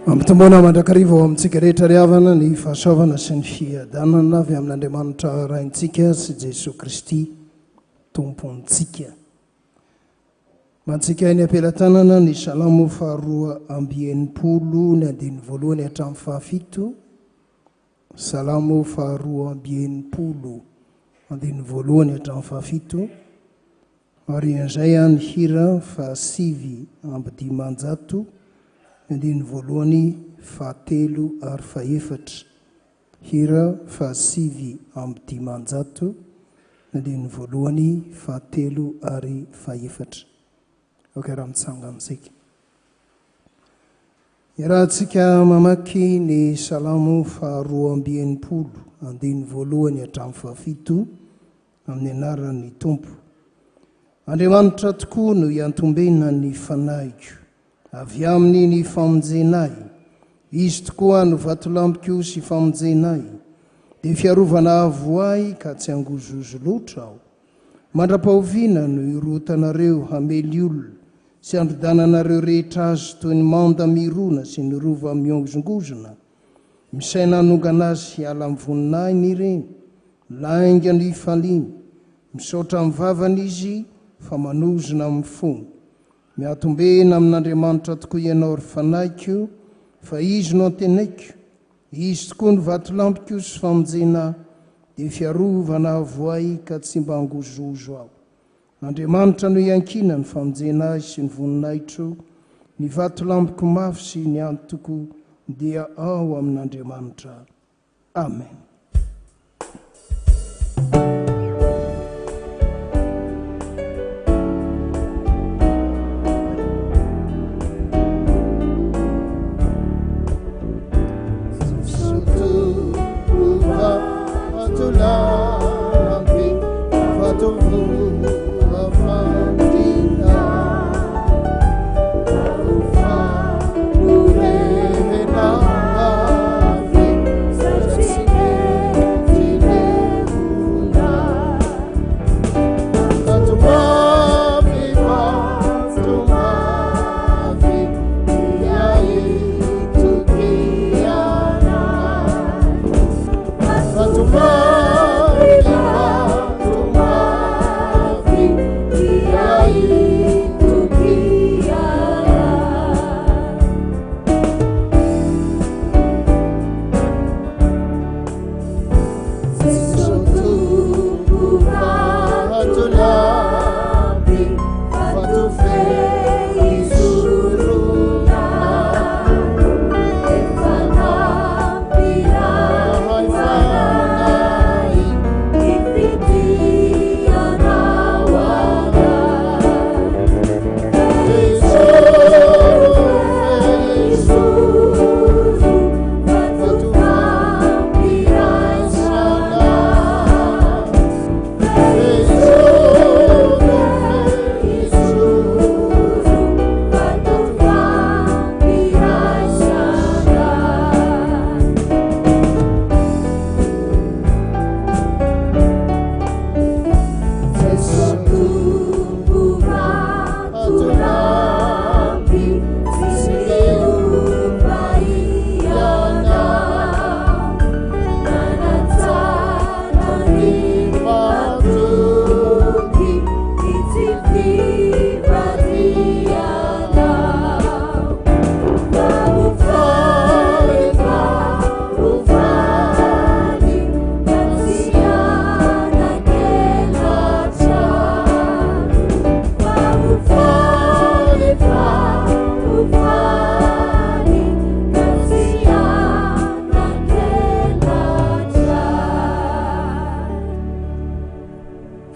Ampitomboina mandrakariva ao amintsika rehetra ry havana ny fahasoavana sy ny fiadanana avy amin'Andriamanitra Raintsika sy Jesoa Kristy Tompontsika. Mantsika eny am-pelatanana ny Salamo faharoa amby 60 ny andininy voalohany hatramin'ny fahafito, Salamo faharoa amby 60 andininy voalohany hatramin'ny fahafito, Aorian'izay ny hira faha-509, ny andininy voalohany, fahatelo ary fahefatra. Hira faha-509, ny andininy voalohany, fahatelo ary fahefatra. Aoka raha mitsangana isika. Iarahantsika mamaky ny Salamo faha-62, andininy voalohany hatramin'ny fahafito, amin'ny anaran'ny Tompo. Andriamanitra tokoa no iantombenan'ny fanahiko, avy aminy ny famonjena ahy. Izy tokoa no vatolampiko sy famonjena ahy, dia fiarovana avo ahy ka tsy hangozohozo loatra aho. Mandra-pahoviana no hirohotanareo hamely olona sy handrodananareo rehetra azy toy ny manda mirona sy ny rova mihozongozona? Misaina hanongana azy hiala amin'ny voninahiny ireny, lainga no ifaliany, misaotra amin'ny vavany izy fa manozona amin'ny fony. Miatombena amin'Andriamanitra tokoa ianao ry fanahiko, fa Izy no antenaiko, Izy tokoa no vatolampiko sy famonjena ahy, dia fiarovana avo ahy ka tsy mba hangozohozo aho. Andriamanitra no iankinany famonjena ahy sy ny voninahitro, ny vatolampiko mafy sy ny antoko dia ao amin'Andriamanitra. Amen.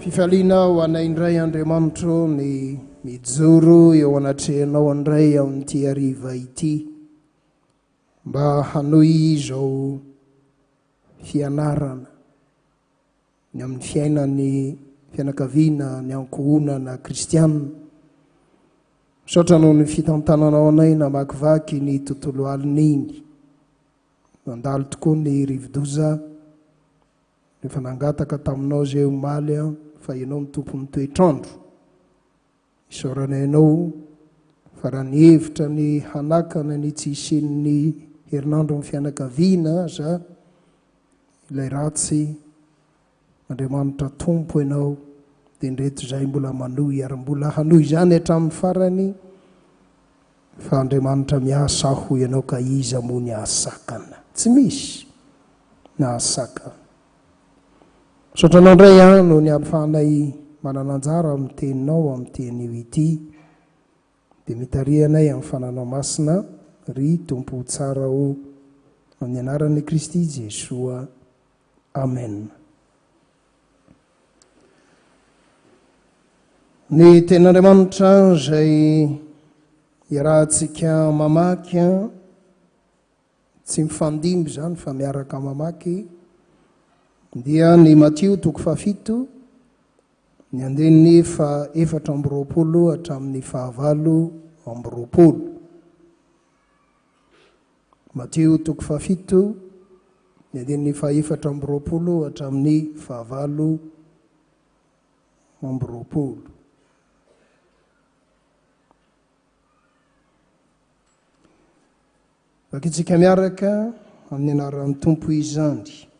Fifaliana ho anay indray Andriamanitro ny mijoro eo anatrehanao indray amin'ity hariva ity mba hanohy izao fianarana ny amin'ny fiainan'ny fianakaviana, ny ankohonana kristiana. Misaotra noho ny fitantananao anay namakivaky ny tontolo alina iny. Nandalo tokoa ny rivodoza. Efa nangataka taminao izay omaly aho fa ianao no tompon'ny toetr'andro. Isaoranay anao. Fa raha nihevitra ny hanakana ny tsy hisian'ny herinandron'ny fianakaviana aza ilay ratsy, Andriamanitra Tompo Ianao, dia indreto izahay mbola manohy ary mbola hanohy izany hatramin'ny farany, fa Andriamanitra miasa aho hoy Ianao ka iza moa ny hahasakana? Tsy misy ny hahasakana. Misaotra Anao indray aho noho ny ahafahanay manana anjara amin'ny Teninao amin'ity anio ity. Dia mitariha anay amin'ny Fananao Masina, ry Tompo tsara o, amin'ny anaran'i Kristy Jesoa. Amen. Ny Tenin'Andriamanitra izay iarahantsika mamaky, tsy mifandimby izany fa miaraka mamaky, dia ny Matio toko fahafito, ny andininy faha 24 hatramin'ny faha 28. Matio toko fahafito, ny andininy faha 24 hatramin'ny faha 28. Vakintsika miaraka amin'ny anaran'ny Tompo izany.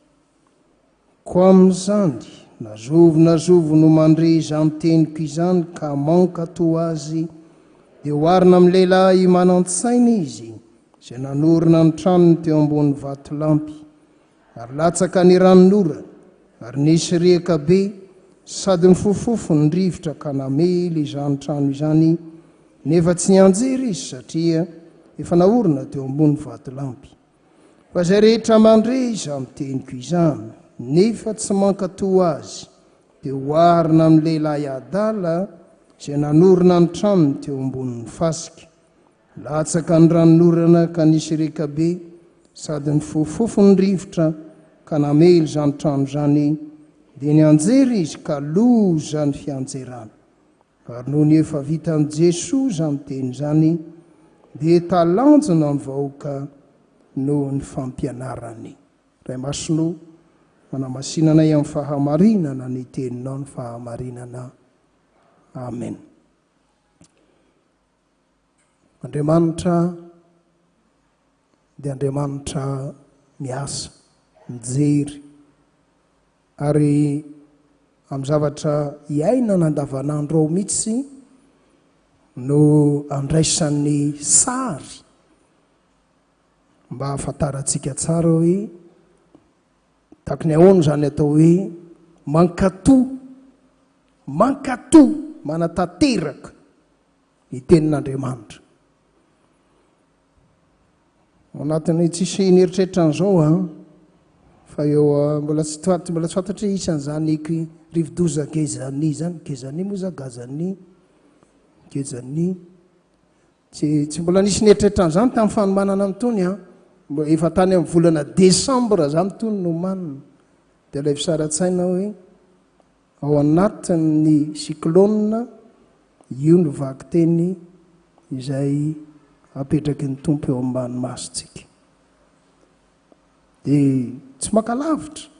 Koa amin'izany, na zovy na zovy no mandre izany teniko izany ka mankatò azy, dia oharina amin'ny lehilahy manan-tsaina izy, izay nanorina ny tranony teo ambony vatolampy. Ary latsaka ny ranonorana, ary nisy riaka be, sady nifofofofo ny rivotra ka namely izany trano izany, nefa tsy nianjera izy, satria efa naorina teo ambony vatolampy. Fa izay rehetra mandre izany teniko izany, nefa tsy mankatò azy, dia oharina amin'ny lehilahy adala izay nanorina ny tranony teo ambonin'ny fasika. Latsaka ny ranonorana ka nisy riaka be sady nifofofofo ny rivotra ka namely izany trano izany, dia nianjera izy ka loza ny fianjerana. Ary nony efa vitan'i Jesoa izany teny izany, dia talanjona ny vahoaka noho ny fampianarany. Ray Masina o, manamasina anay amin'ny fahamarinana ny teninao ny fahamarinana. Amen. Andriamanitra dia Andriamanitra miasa, mijery, ary amin'ny zavatra iainana andavanandro ao mihitsy no andraisan'ny sary mba hahafantarantsika tsara hoe tahaka ny ahoana izany atao hoe mankatò, mankatò, manatanteraka ny tenin'Andriamanitra. Ao anatin'ny tsisy nieritreritra an'izao an, fa eo ah, mbola tsy mbola tsy fantatry isan'izany rivodoza Gezani izany, Gezani moa za Gazani, Gezani. Tsy tsy mbola nisy nieritreritra an'izany tamin'ny fanomanana an'itony an. Efa tany amin'ny volana desambra zany itony nomanina. Dia ilay fisaran-tsaina hoe Ao anatin'ny cyclone, io no vakiteny izay apetraky ny Tompo eo ambany masontsika. Dia tsy maka lavitra.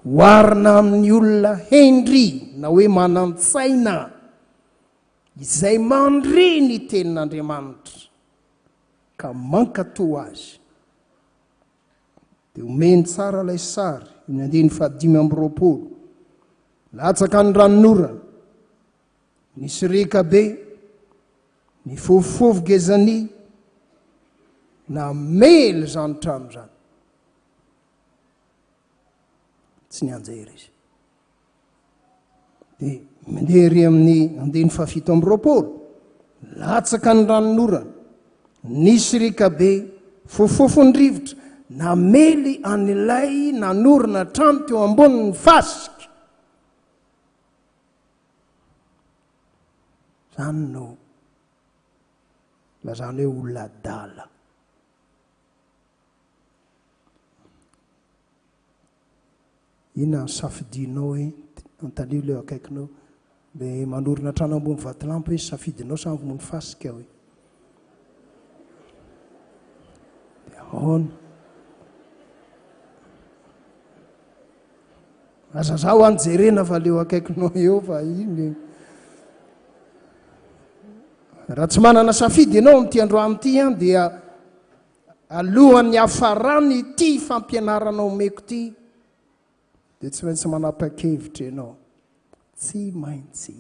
Oharina amin'ny olona hendry na hoe manan-tsaina izay mandre ny tenin'Andriamanitra ka mankatò azy. Dia omeny tsara ilay sary, ny andininy faha 25. Latsaka ny ranonorana, nisy riaka be, nifofofofo gezani, namely izany trano izany. Tsy nianjera izy. Dia mandeha ery amin'ny andininy faha 27, latsaka ny ranonorana, nisy riaka be, fofofon'ny rivotra, namely an'ilay nanorina trano teo ambonin'ny fasika. Izany no lazana hoe olona adala. Inona no safidinao hoe, anontanio ilay eo akaikinao, le manorina trano ambony vatolampy hoe safidinao sa ambony fasika hoe? Dia ahoana? Aza zaho any jerena fa le eo akaikinao eo fa iny. Raha tsy manana safidy ianao amin'ity androany ity an, dia alohan'ny hafarany ity fampianarana omeko ity, dia tsy maintsy manapa-kevitra ianao. Tsy maintsy.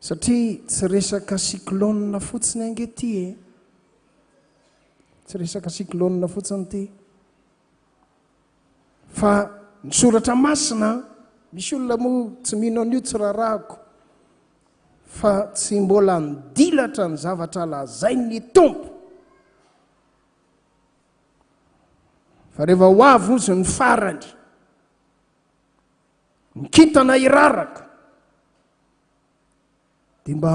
Satria tsy resaka cyclone fotsiny ange ity e. Tsy resaka cyclone fotsiny ity. Fa ny soratra masina, misy olona moa tsy mino an'io tsy raharahako, fa tsy mbola nidilatra ny zavatra lazain'ny Tompo. Fa rehefa ho avy ozy ny farany, ny kintana hiraraka, dia mba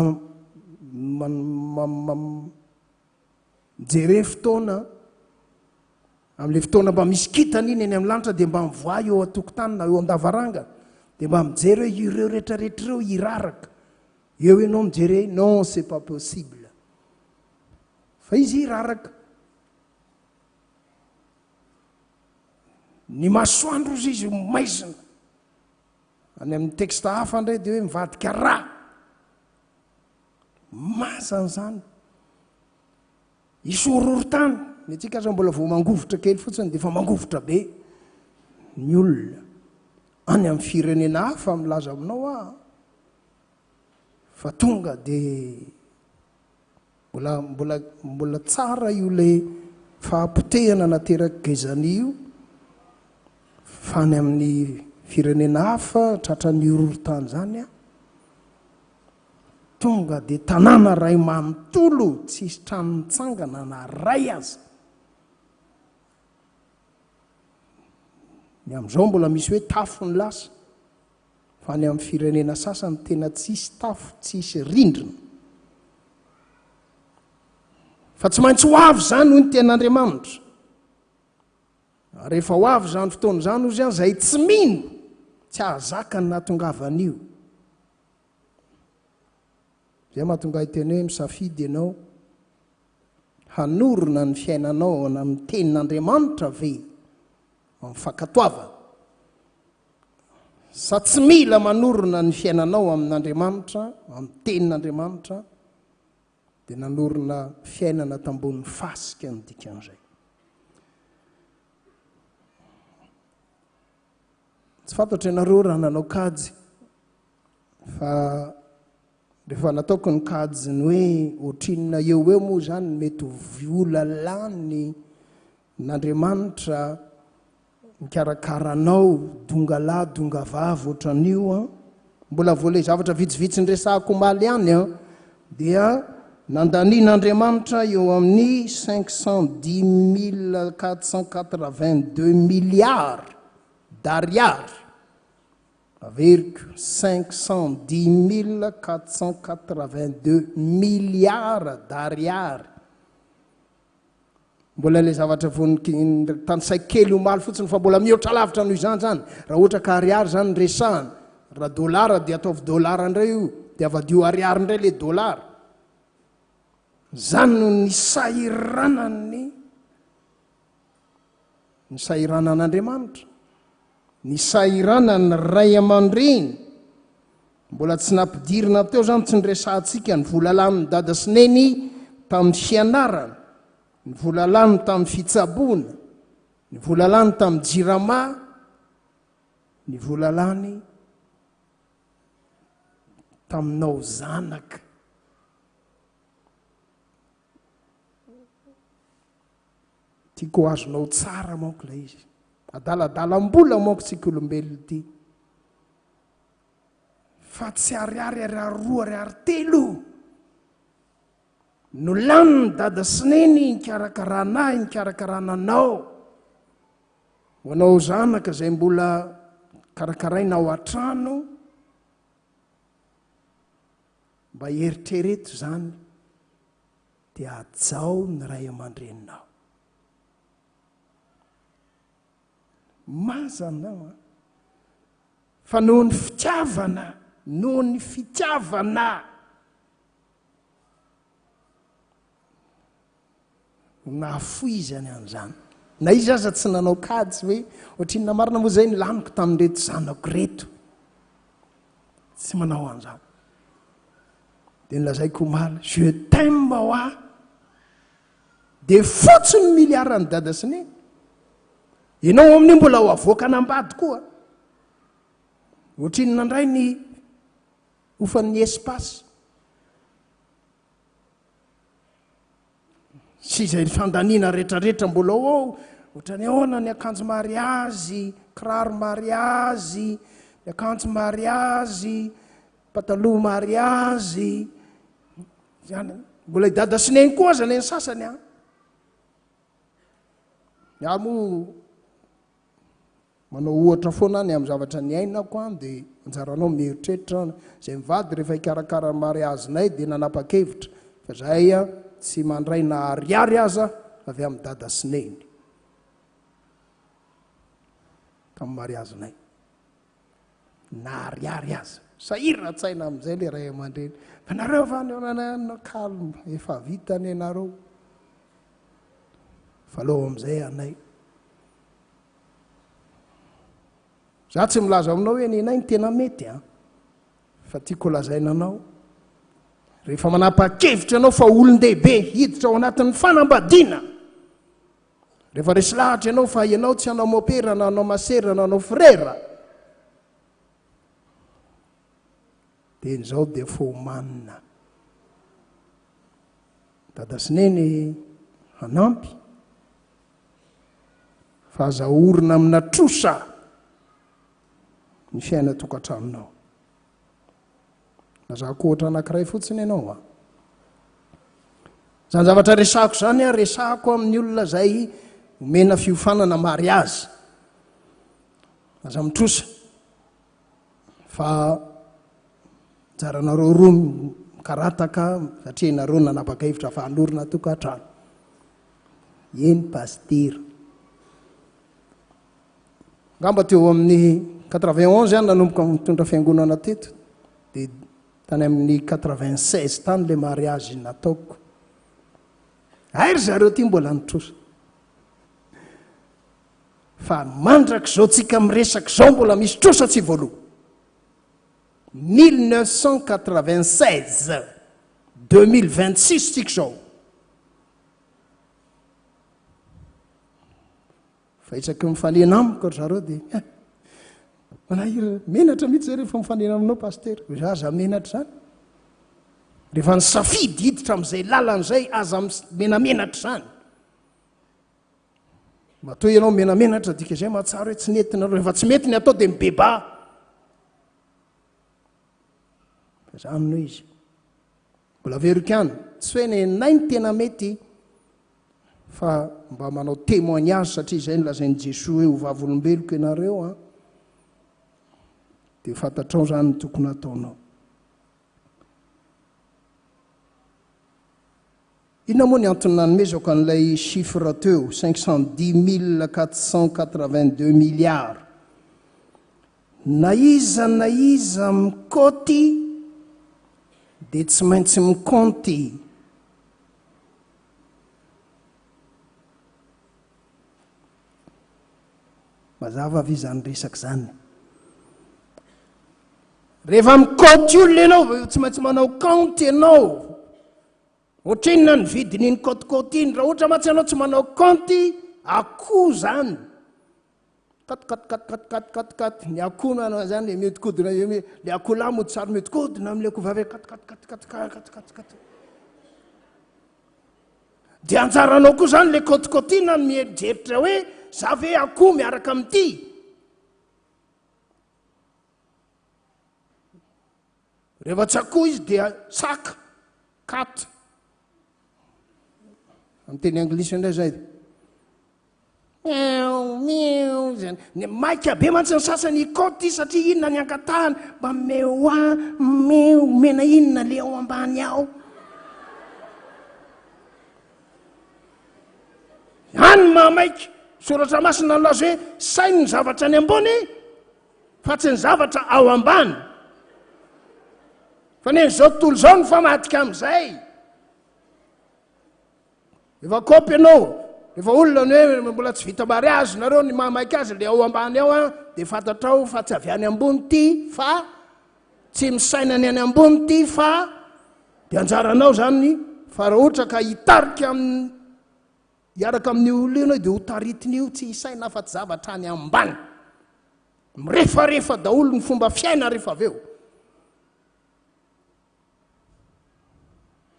mijere fotoana, amin'ilay fotoana mba misy kintana iny eny amin'ny lanitra dia mba mivoaha eo an-tokotany na eo an-davarangana, dia mba mijery hoe ireo rehetrarehetra ireo hiraraka. Eo ianao mijery hoe non c'est pas possible. Fa izy hiraraka. Ny masoandro ozy izy ho maizina. Any amin'ny texte hafa indray dia hoe mivadika ra. Mazana izany. Hisy horohorontany. Ny antsika aza mbola vao mangovitra kely fotsiny dia efa mangovitra be ny olona. Any amin'ny firenena hafa milaza aminao aho fa tonga dia Mbola mbola mbola tsara io le fahapotehana naterak'i Gezani io fa any amin'ny firenena hafa tratran'ny horohorontany zany an, tonga dia tanàna ray manontolo tsisy trano mitsangana na ray aza. Ny amin'izao mbola misy hoe tafo ny lasa. Fa any amin'ny firenena sasany tena tsisy tafo, tsisy rindrina. Fa tsy maintsy ho avy izany hoy ny tenin'Andriamanitra. Rehefa ho avy izany fotoana izany hozy an, izay tsy mino, tsy hahazaka ny nahatongavan'io. Izay mahatonga ahy teny hoe misafidy ianao hanorina ny fiainanao ao amin'ny tenin'Andriamanitra ve amin'ny fankatoavana. Sa tsy mila manorina ny fiainanao amin'Andriamanitra, amin'ny tenin'Andriamanitra, dia nanorina fiainana tambonin'ny fasika ny dikan'izay. Tsy fantatro ianareo raha nanao kajy fa rehefa nataoko ny kajy ny hoe ohatrinona eo eo moa izany mety ho vola lany n'Andriamanitra Mikarakara anao donga lahy donga vavy ohatran'io an! Mbola vao ilay zavatra vitsivitsy niresahako omaly ihany an, dia nandanian'Andriamanitra eo amin'ny 510482 milliards d'ariary, averiko, 510482 milliards d'ariary. Mbola ilay zavatra vao notanisaiko kely omaly fotsiny fa mbola mihoatra lavitra noho izany izany. Raha ohatra ka ariary izany no resahana, raha dolara dia ataovy dolara indray io, dia avadio ariary indray ilay dolara. Izany no nisahiranan'ny nisahiranan'Andriamanitra, nisahiranan'ny ray aman-dreny. Mbola tsy nampidirina teo izany, tsy niresahantsika ny vola lanin'i Dada sy Neny tamin'ny fianarana, ny vola lany tamin'ny fitsaboana, ny vola lany tamin'ny jirama, ny vola lany taminao zanaka. Tiako ho azonao tsara manko ilay izy. Adaladalam-bola manko tsika olombelona ity. Fa tsy ariary ariary roa ariary telo no lanin'i dada sy neny nikarakarana ahy nikarakarana anao. Ho anao zanaka izay mbola karakaraina ao an-trano, mba eritrereto izany dia hajao ny ray aman-dreninao. Mazana an! Fa noho ny fitiavana, noho ny fitiavana no nahafoizany an'izany. Na izy aza tsy nanao kajy hoe ohatrinona marina moa izay ny laniko tamin'ireto zanako ireto. Tsy manao an'izany. Dia nolazaiko omaly, je t'aime hoa. Dia fotsy ny milliard-n'i dada sy neny. Ianao amin'io mbola ho avoakan'ambady koa. Ohatrinona indray ny hofan'ny espace? Sy izay fandaniana rehetrarehetra mbola ao ao, ohatran'ny ahoana ny akanjo mariazy, kiraro mariazy, ny akanjo mariazy, pataloha mariazy, izany. Mbola i dada sy neny koa aza ny sasany an. Ny ahy moa Manao ohatra foana aho ny amin'ny zavatra niainako an, dia anjaranao mieritreritra an, izay mivady rehefa hikarakara ny mariazinay dia nanapa-kevitra fa zahay an tsy mandray na ariary aza avy amin'i dada sy neny tamin'ny mariazinay, na ariary aza. Sahiran-tsaina amin'izay ilay ray aman-dreny, fa nareo va no calme, efa vita ny anareo, fa aleo amin'izay anay. Za tsy milaza aminao hoe nenay ny tena mety an! Fa tiako lazaina anao, rehefa manapa-kevitra ianao fa olon-dehibe hiditra ao anatin'ny fanambadiana, rehefa resy lahatra ianao fa ianao tsy hanao mopera na hanao masera na hanao frera, dia izao dia fomanina. Dada sy Neny hanampy. Fa aza orina amina trosa ny fiainan-tokantranonao. Lazako ohatra anankiray fotsiny ianao a. Izany zavatra resahako izany a, resahako amin'ny olona izay omena fiofanana mariazy. Aza mitrosa fa anjaranareo roa mikarataka satria ianareo nanapaka hevitra fa hanorina tokantrano. Eny Pasitera. Angamba teo amin'ny 91 aho nanomboka nitondra fiangonana teto, dia tany amin'ny 96 tany ilay mariage nataoko. Hay ry zareo ty mbola nitrosa. Fa mandrak'izao tsika miresaka izao mbola misy trosa tsy voaloa. 1996, 2026 tsika izao. Fa isaky ny mifanena amiko ry zareo dia eh, manahirana, menatra mihitsy zay rehefa mifanena aminao pasitera. Za aza menatra izany. Rehefa nisafidy hiditra amin'izay lalana izay, aza menamenatra izany. Matoa ianao menamenatra dika izay mahatsara hoe tsy nety nareo. Rehefa tsy mety ny atao dia mibebaha. Fa izany no izy. Mbola averiko ihany, tsy hoe nenay no tena mety fa mba manao témoignage satria izay no lazain'i Jesoa hoe ho vavolombeloko ianareo an. Dia fantatrao izany ny tokony hataonao. Inona moa ny antony nanomezako an'ilay chiffre teo, 510482 milliards? Na iza na iza mikaoty dia tsy maintsy mikaonty. Mazava ve izany resaka izany? Rehefa mikaoty olona ianao, tsy maintsy manao kaonty ianao. Ohatrinona ny vidin'iny kaotikaoty iny? Raha ohatra mantsy ianao tsy manao kaonty, akoho izany. Kat kat kat kat kat kat kat. Ny akoho manao an'izany le mihodinkodina eo, le akoho lahy mody sary mihodinkodina amin'ilay akoho vavy kat kat kat kat kat kat kat kat. Dia anjaranao koa izany le kaotikaotiana ny mieritreritra hoe za ve akoho miaraka amin'ity? Rehefa tsy akoho izy dia saka, cat. Amin'ny teny anglisy indray izay. Miaou, miaou, izany. Ny maika be mantsy ny sasany hikaoty satria inona ny angatahany, mba meo ahy, meo, omena inona le ao ambany ao. Any mahamaika. Soratra masina nilaza hoe saino ny zavatra any ambony fa tsy ny zavatra ao ambany. Fa nen'izao tontolo izao ny famadika amin'izay. Efa kopy ianao, rehefa olona ny hoe mbola tsy vita mariage nareo ny mahamaika azy le ao ambany ao an, dia fantatrao fa tsy avy any ambony ty fa tsy misaina ny any ambony ty fa. Dia anjaranao izany fa raha ohatra ka hitarika amin'ny hiaraka amin'io olona io ianao dia ho taritin'io tsy hisaina afa-tsy zavatra any ambany. Mirefarefa daholo ny fomba fiaina rehefa avy eo.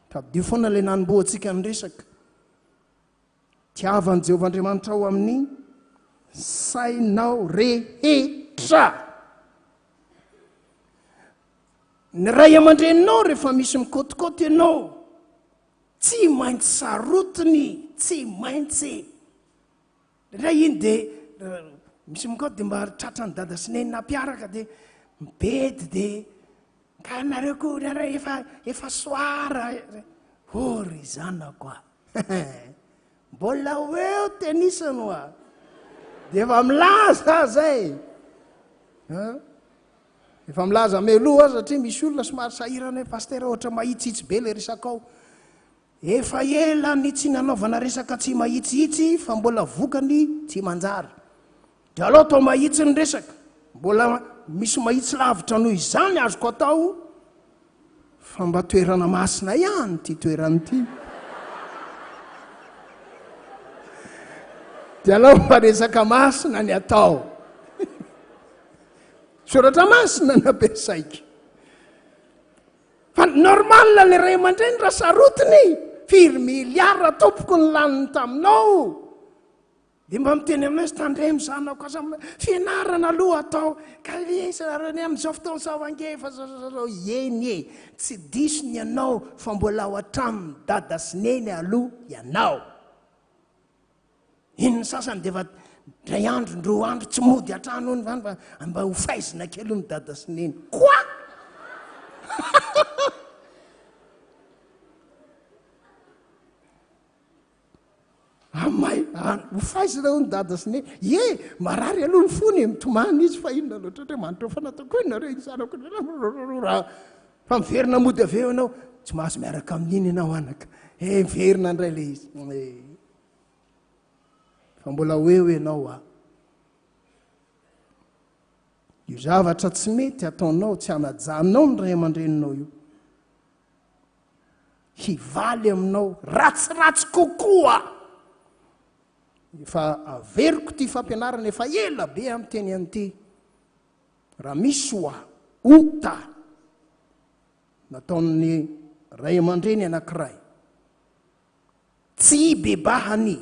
Tadidio foana ilay nanombohantsika ny resaka. Tiava an'i Jehovah Andriamanitrao amin'ny sainao rehetra. Ny ray aman-dreninao rehefa misy mikôtikôty ianao, tsy maintsy sarotiny, tsy maintsy. Indray iny dia misy mikôty dia mba tratran'i dada sy neny nampiaraka dia mibedy dia ka nareo koa nareo efa efa soir oh ry zanako a. Mbola ho eo tenisany hoa. Dia efa milaza aza e. Efa milaza mialoha aza satria misy olona somary sahirana hoe pasitera ohatra mahitsihitsy be ilay resakao. Efa ela ny tsy nanaovana resaka tsy mahitsihitsy fa mbola vokany tsy manjary. Dia aleo atao mahitsy ny resaka. Mbola misy mahitsy lavitra noho izany azoko atao fa mba toerana masina ihany ity toerana ity. Dia aleo mba resaka masina ny atao. Soratra masina no ampiasaiko. Fa normal le ray aman-dreny raha sarotiny. Firy milliard tompoko ny laniny taminao. Dia mba miteny aminay izy, tandremo zanako, aza fianarana aloha atao, ka iza nareo ny amin'izao fotoana izao ange efa zao zao zao, eny e, tsy diso ny anao fa mbola ao an-tranon'i dada sy neny aloha ianao. Iny ny sasany dia efa indray andro, indroa andro tsy mody an-trano hono izany fa mba ho faizina kely hono dada sy neny. Quoi? Amay, ho faizina hono dada sy neny. Ie, marary aloha ny fony e, mitomany izy fa inona loatra Andriamanitra fa nataoko inona re iny zanako iny. Fa miverina mody avy eo ianao, tsy mahazo miaraka amin'iny ianao anaka. Eh, miverina indray ilay izy. Eh. Fa mbola ho eo ianao ah. Io zavatra tsy mety ataonao, tsy hanajanao ny ray aman-dreninao io. hivaly aminao ratsiratsy kokoa. Efa averiko ity fampianarana efa ela be aho miteny an'ity. Raha misy oa ota nataon'ny ray aman-dreny anankiray, tsy ibebahany.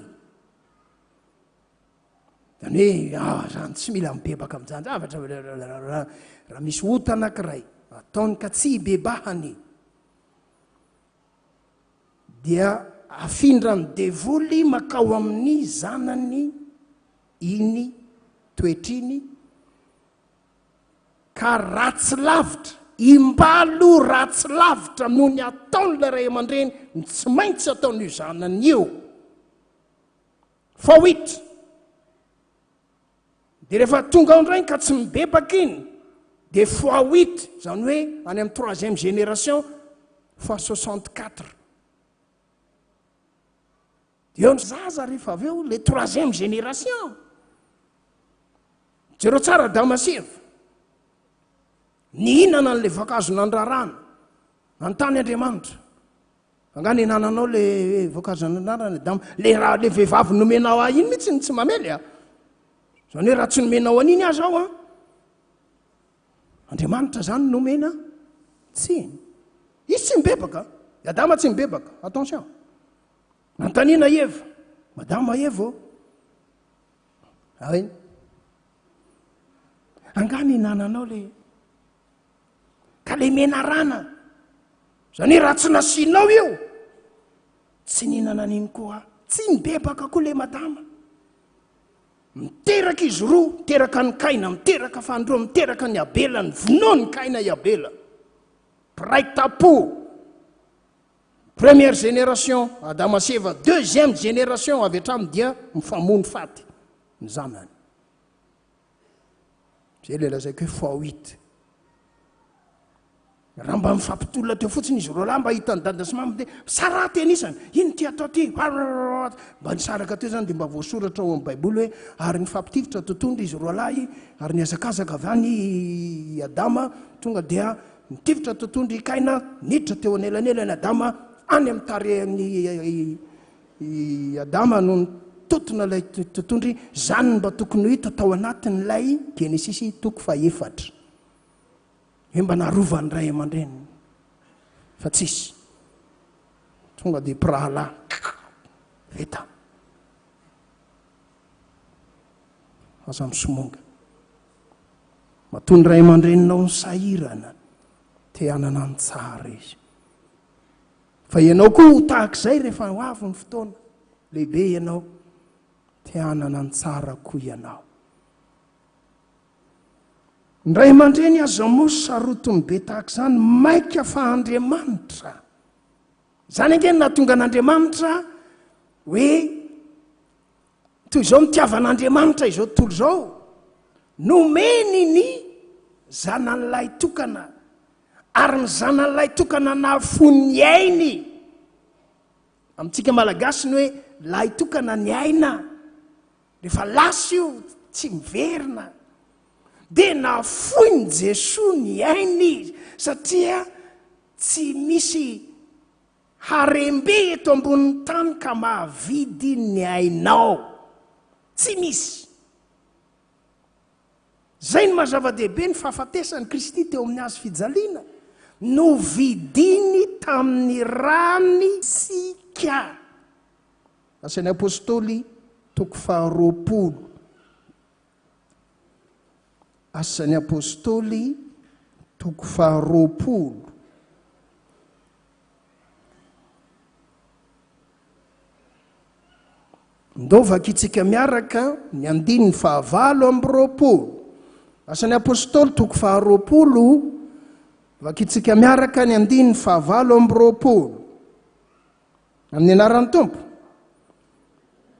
Zany hoe ah zany tsy mila mibebaka amin'izany zavatra raha misy ota anankiray ataony ka tsy ibebahany dia afindran'ny devoly makao amin'ny zanany iny toetra iny ka ratsy lavitra imbalo ratsy lavitra noho ny ataon'ilay ray aman-dreny ny tsy maintsy ataon'io zanany io. Fa huit. Dia rehefa tonga ao indray ka tsy mibebaka iny, dia fois huit, izany hoe any amin'ny troisième génération, fois 64. Dia eo ny zaza rehefa avy eo, le troisième génération. Jereo tsara Adama sy Eva. Nihinana an'ilay voankazo nandrarana. Nanontany Andriamanitra. Angaha nihinananao le voankazo nandrarana Adama? Le raha le vehivavy nomenao ahy iny mihitsy no tsy mamely a. Izany hoe raha tsy nomenao an'iny aza aho an, Andriamanitra izany nomena tsiny. Izy tsy mibebaka. I Adama tsy mibebaka. Attention. Nanontaniana i Eva. Madama Eva ô. Ay. Angaha nihinananao le Ka le menarana, zany hoe raha tsy nasianao io, tsy nihinana an'iny koa aho. Tsy nibebaka koa le madama. Miteraka izy roa, miteraka an'i Kaina, miteraka fanindroa, miteraka an'i Abela, novonoin'i Kaina i Abela. Mpiray tampo. Première génération, Adama sy Eva, deuxième génération avy hatrany dia mifamono faty ny zanany. Zay ilay lazaiko hoe fois huit. Raha mba mifampitolona teo fotsiny izy roalahy mba hitan'i dada sy mama dia misaraha teny isany. Ino ty atao ty? Mba nisaraka teo zany dia mba voasoratra ao amin'ny Baiboly hoe ary nifampitifitra tontondro izy roalahy ary nihazakazaka avy any i Adama tonga dia Nitifitra totohondry i Kaina, niditra teo anelanelan'i Adama, any amin'ny tarehin'i i Adama no nitotona ilay totohondry, izany no mba tokony ho hita tao anatin'ilay Genesisy toko fahefatra. Hoe mba narovan'ny ray aman-dreniny, fa tsisy. Tonga dia mpirahalahy, vita. Aza misomonga. Matoa ny ray aman-dreninao nisahirana, te hanana ny tsara izy. Fa ianao koa ho tahak'izay rehefa ho avy ny fotoana. Lehibe ianao, te hanana ny tsara koa ianao. Ny ray aman-dreny aza moa sarotiny be tahak'izany, maika fa Andriamanitra. Izany ange no nahatonga an'Andriamanitra hoe Toy izao nitiavan'Andriamanitra izao tontolo izao, nomeny ny Zanany lahitokana, ary ny Zanany lahitokana nahafoy ny ainy. Amintsika Malagasy ny hoe lahitokana ny aina, rehefa lasa io tsy miverina. Dia nafoin'i Jesoa ny ainy satria tsy misy Harem-be eto ambonin'ny tany ka mahavidy ny ainao. Tsy misy. Izay no maha zava-dehibe ny fahafatesan'i Kristy teo amin'ny hazo fijaliana. Novidiny tamin'ny rany isika. Asan'ny Apostoly toko faharoapolo. Asan'ny Apostoly toko faharoapolo. Ndao vakintsika miaraka ny andininy fahavalo amby roapolo. Asan'ny Apostoly toko faharoapolo, vakintsika miaraka ny andininy fahavalo amby roapolo. Amin'ny anaran'ny Tompo.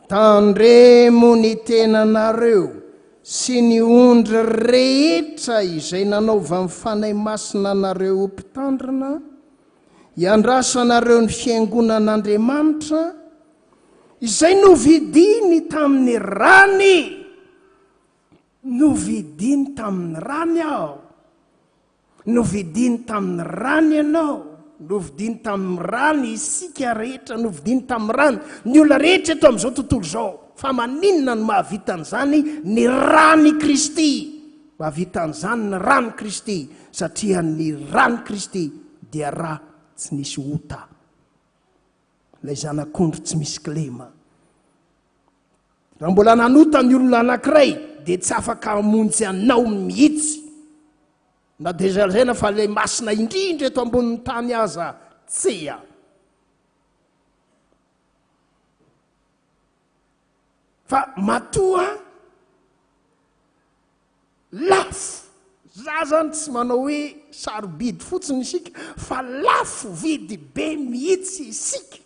Tandremo ny tenanareo sy ny ondry rehetra izay nanaovan'ny Fanahy Masina anareo ho mpitandrina, hiandrasanareo ny fiangonan'Andriamanitra, izay novidiny tamin'ny rany. Novidiny tamin'ny rany aho. Novidiny tamin'ny rany ianao, novidiny tamin'ny rany isika rehetra, novidiny tamin'ny rany ny olona rehetra eto amin'izao tontolo izao. Fa maninona no mahavita an'izany ny ran'i Kristy? Mahavita an'izany ny ran'i Kristy, satria ny ran'i Kristy dia ra tsy nisy ota. Ilay zanak'ondry tsy misy kilema. Raha mbola nanota ny olona anankiray dia tsy afaka hamonjy anao mihitsy. Na dia lazaina fa ilay masina indrindra eto ambonin'ny tany aza, tsia. Fa matoa lafo, za zany tsy manao hoe sarobidy fotsiny isika fa lafo vidy be mihitsy isika.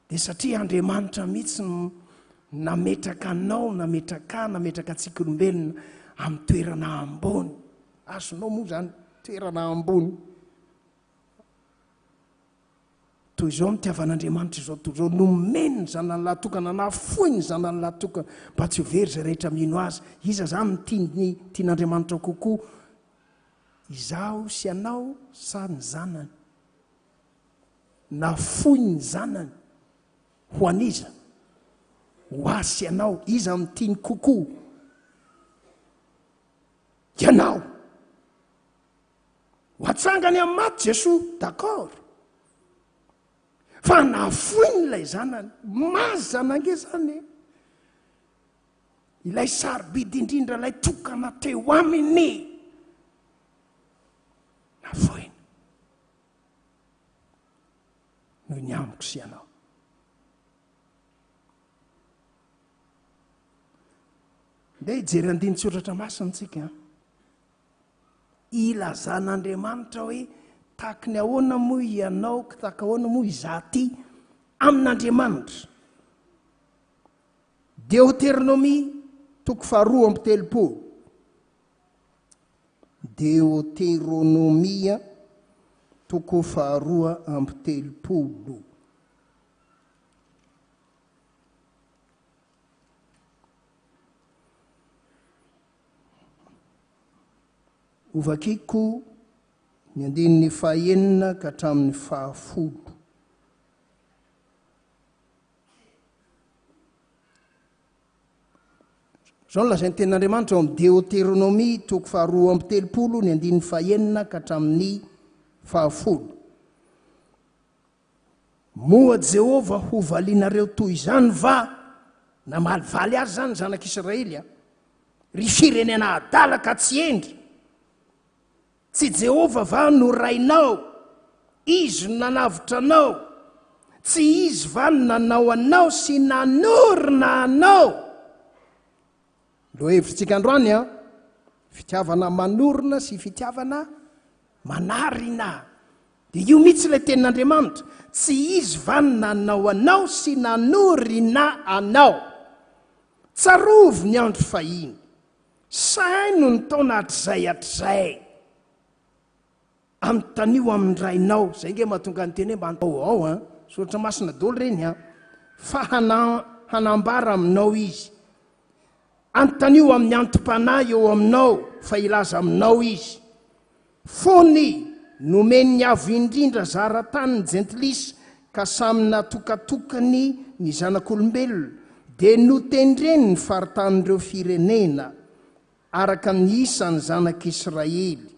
Dia satria Andriamanitra mihitsy no nametraka anao, nametraka ahy, nametraka antsika olombelona amin'ny toerana ambony. Azonao moa izany toerana ambony. Toy izao nitiavan'Andriamanitra izao tontolo izao, nomeny ny zanany lahy tokana, nafoiny ny zanany lahy tokana mba tsy ho very izay rehetra mino azy. Iza izany no tiany, tian'Andriamanitra kokoa? Izaho sy ianao sa ny zanany? Nafoiny ny zanany ho an'iza? Ho ahy sy ianao. Iza no tiany kokoa? Ianao. Ho atsangany amin'ny maty Jesoa, d'accord. Fa nafoiny ilay zanany. Mazana ange zany e. Ilay sarobidy indrindra, ilay tokana teo aminy. Nafoiny. Noho ny amiko sy ianao. Ndeha hijery andinin-tsoratra masina isika. Ilazan'Andriamanitra hoe tahaky ny ahoana moa ianao, tahaka ahoana moa izaho ity amin'Andriamanitra. Deoteronomia toko faharoa amby telopolo. Deoteronomia toko faharoa amby telopolo. Hovakiko Ny andininy fahenina ka hatramin'ny fahafolo. Izao no lazain'ny Tenin'Andriamanitra ao amin'ny Deoteronomia toko faharoa amby telopolo ny andininy fahenina ka hatramin'ny fahafolo. Moa Jehovah hovalianareo toy izany va? Namalivaly azy izany ny zanak'Israely a! Ry firenena adala ka tsy hendry! Tsy Jehovah va no Rainao? Izy no nanavotra anao. Tsy Izy va no nanao anao sy nanorina anao? Lohahevitsika androany an, fitiavana manorina sy fitiavana manarina. Dia io mihitsy ilay tenin'Andriamanitra, tsy Izy va no nanao anao sy nanorina anao? Tsarovy ny andro fahiny. Saino ny taona hatrizay hatrizay. Anontanio amin'ny rainao. Izay ange mahatonga ny teny hoe mba ao ao an. Soratra masina daholo ireny an. Fa hana, hanambara aminao izy. Anontanio amin'ny antom-panahy eo aminao fa hilaza aminao izy. Fony nomen'ny Avo Indrindra zara-tany ny jentilisa ka samy natokatokany ny zanak'olombelona, dia notendreny ny faritanin'ireo firenena, araka ny isan'ny zanak'Israely.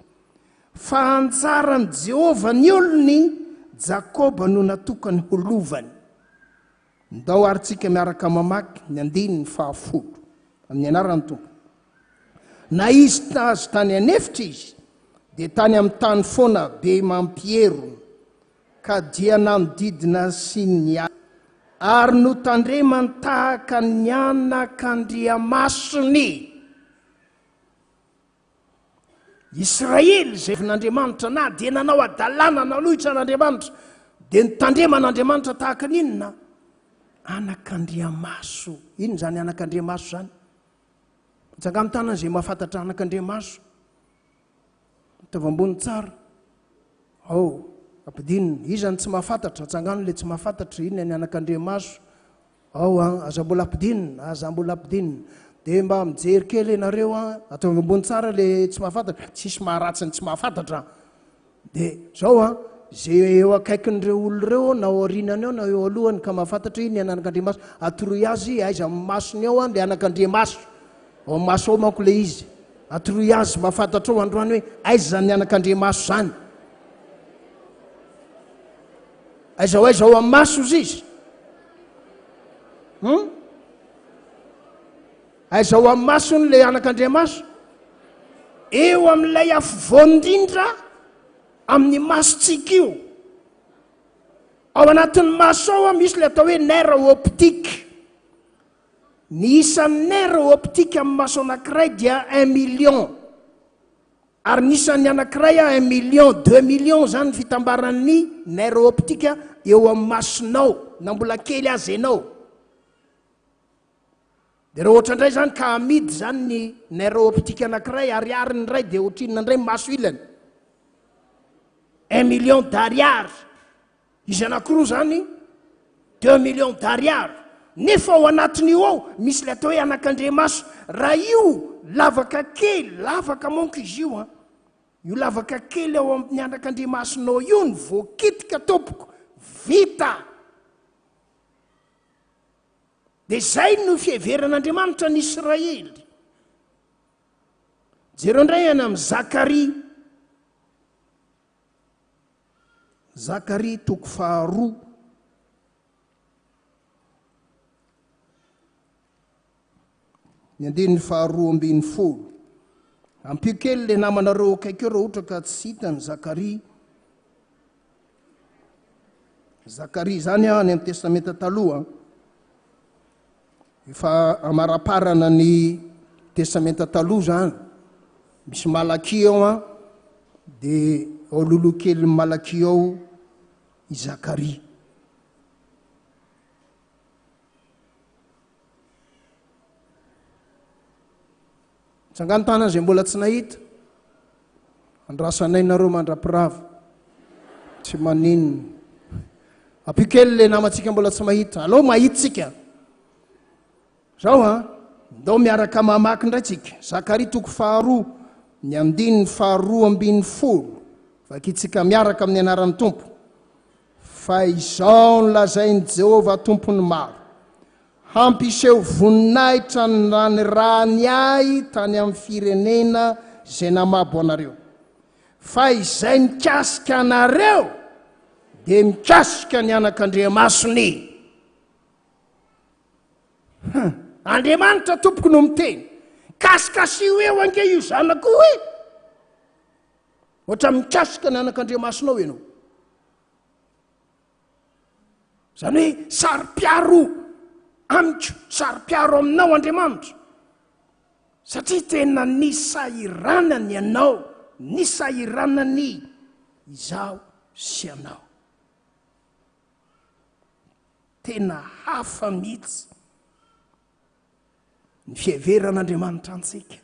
Fa anjaran'i Jehovah ny olony, Jakoba no natokany ho lovany. Ndao ary tsika miaraka mamaky ny andininy fahafolo amin'ny anaran'ny Tompo. Na izy azy tany an'efitra izy dia tany amin'ny tany foana be mampierona ka dia nanodidina sy ny ary notandremany tahaka ny anakandriamasony. Israely izay vin'Andriamanitra na dia nanao hadalana nanohitra an'Andriamanitra dia notandreman'Andriamanitra tahaka ny inona? Anakandriamaso. Inona izany anakandriamaso izany? Atsangano tanana izay mahafantatra anakandriamaso. Ataovy ambony tsara. Ao, ampidinina. Iza no tsy mahafantatra? Atsangano ilay tsy mahafantatra. Inona ny anakandriamaso? Ao an, aza mbola ampidinina, aza mbola ampidinina. Dia mba mijery kely ianareo an, ataovy ambony tsara le tsy mahafantatra, tsisy maharatsy ny tsy mahafantatra an. Dia zao an, ze eo akaikin'ireo olona ireo na ao aorianany ao na eo alohany ka mahafantatra iny anakandriamaso, atoroy azy aiza amin'ny masony ao an le anakandriamaso. Ao amin'ny maso ao manko le izy. Atoroy azy mahafantatra ao androany hoe aiza izany anakandriamaso izany. Aiza ho aiza ao amin'ny maso ozy izy? Hum? Aiza ao amin'ny masony ilay anakandriamaso? Eo amin'ilay afovoany indrindra amin'ny masontsika io. Ao anatin'ny maso ao misy ilay atao hoe nerf optique. Ny isan'ny nerf optique amin'ny maso anankiray dia un million. Ary ny isan'ny anankiray a un million, deux millions zany ny fitambaran'ny nerf optique eo amin'ny masonao na mbola kely aza ianao. Dia raha ohatra indray zany ka amidy zany ny nerf optique anankiray ariary ny iray dia ohatrinona indray ny maso ilany? Un million d'ariary. Izy anankiroa zany deux millions d'ariary. Nefa ao anatin'io ao misy ilay atao hoe anakandriamaso. Raha io lavaka kely, lavaka manko izy io an. Io lavaka kely ao amin'ny anakandriamasonao io no voakitika tompoko, vita. Dia izay no fiheveran'Andriamanitra ny Israely. Jereo indray any amin'i Zakaria. Zakaria toko faharoa. Ny andininy faharoa ambin'ny folo. Ampio kely le namanareo akaiky eo raha ohatra ka tsy hita ny Zakaria. Zakaria izany any amin'ny Testamenta Taloha. Efa amaraparana ny Testamenta Taloha izany. Misy Malakia ao an, dia ao loloha kelin'i Malakia ao i Zakaria. Tsangano tanana izay mbola tsy nahita. Andrasanay nareo mandra-pirava. Tsy maninona. Ampio kely le namantsika mbola tsy mahita. Alao mahita tsika. Zao an, ndao miaraka mamaky indray tsika. Zakaria toko faharoa, ny andininy faharoa ambin'ny folo. Vakintsika miaraka amin'ny anaran'ny Tompo. Fa izao no lazain'i Jehovah Tompon'ny maro, Hampiseho voninahitra ny nanirahany ahy tany amin'ny firenena izay namabo anareo. Fa izay mikasika anareo dia mikasika ny anakandriamasony. Hum, Andriamanitra tompoko no miteny. Kasikasio eo ange io zanako io e! Ohatra mikasika ny anakandriamasonao ianao. Izany hoe saro-piaro amiko, saro-piaro aminao Andriamanitra. Satria tena nisahiranany ianao, nisahiranany izaho sy ianao. Tena hafa mihitsy ny fiheveran'Andriamanitra antsika.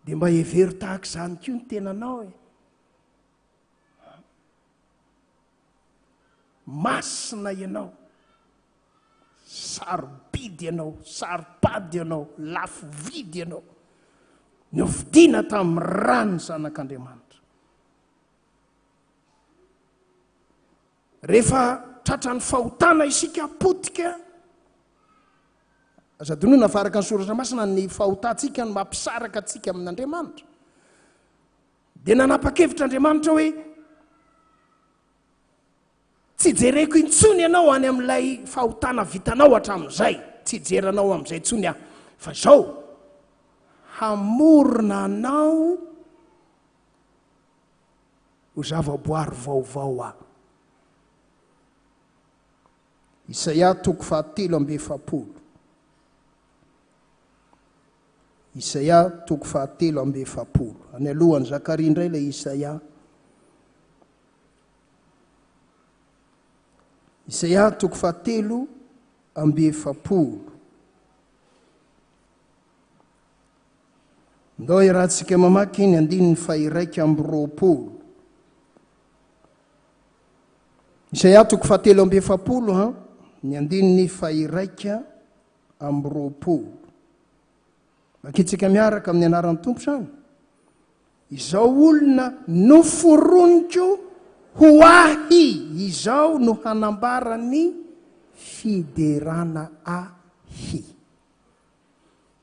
Dia mba hevero tahaka izany koa ny tenanao e. Masina ianao, sarobidy ianao, saropady ianao, lafo vidy ianao. Novidiana tamin'ny ràn'ny Zanak'Andriamanitra. Rehefa tratran'ny fahotana isika, potika, aza adinoina fa araka ny soratra masina ny fahotantsika no mampisaraka antsika amin'Andriamanitra. Dia nanapa-kevitra Andriamanitra hoe tsy jereko intsony ianao any amin'ilay fahotana vitanao hatramin'izay, tsy hijery anao amin'izay intsony aho, fa izao hamorona anao ho zavaboary vaovao aho. Isaia toko fahatelo amby 40. Isaia toko fahatelo amby 40. Any alohan'i Zakaria indray ilay Isaia. Isaia toko fahatelo amby 40. Ndao iarahantsika mamaky ny andininy faha-21. Isaia toko fahatelo amby 40 ha, ny andininy faha-21. Vakintsika miaraka amin'ny anaran'ny Tompo izany. Izao olona noforoniko ho ahy izao no hanambara ny fiderana ahy.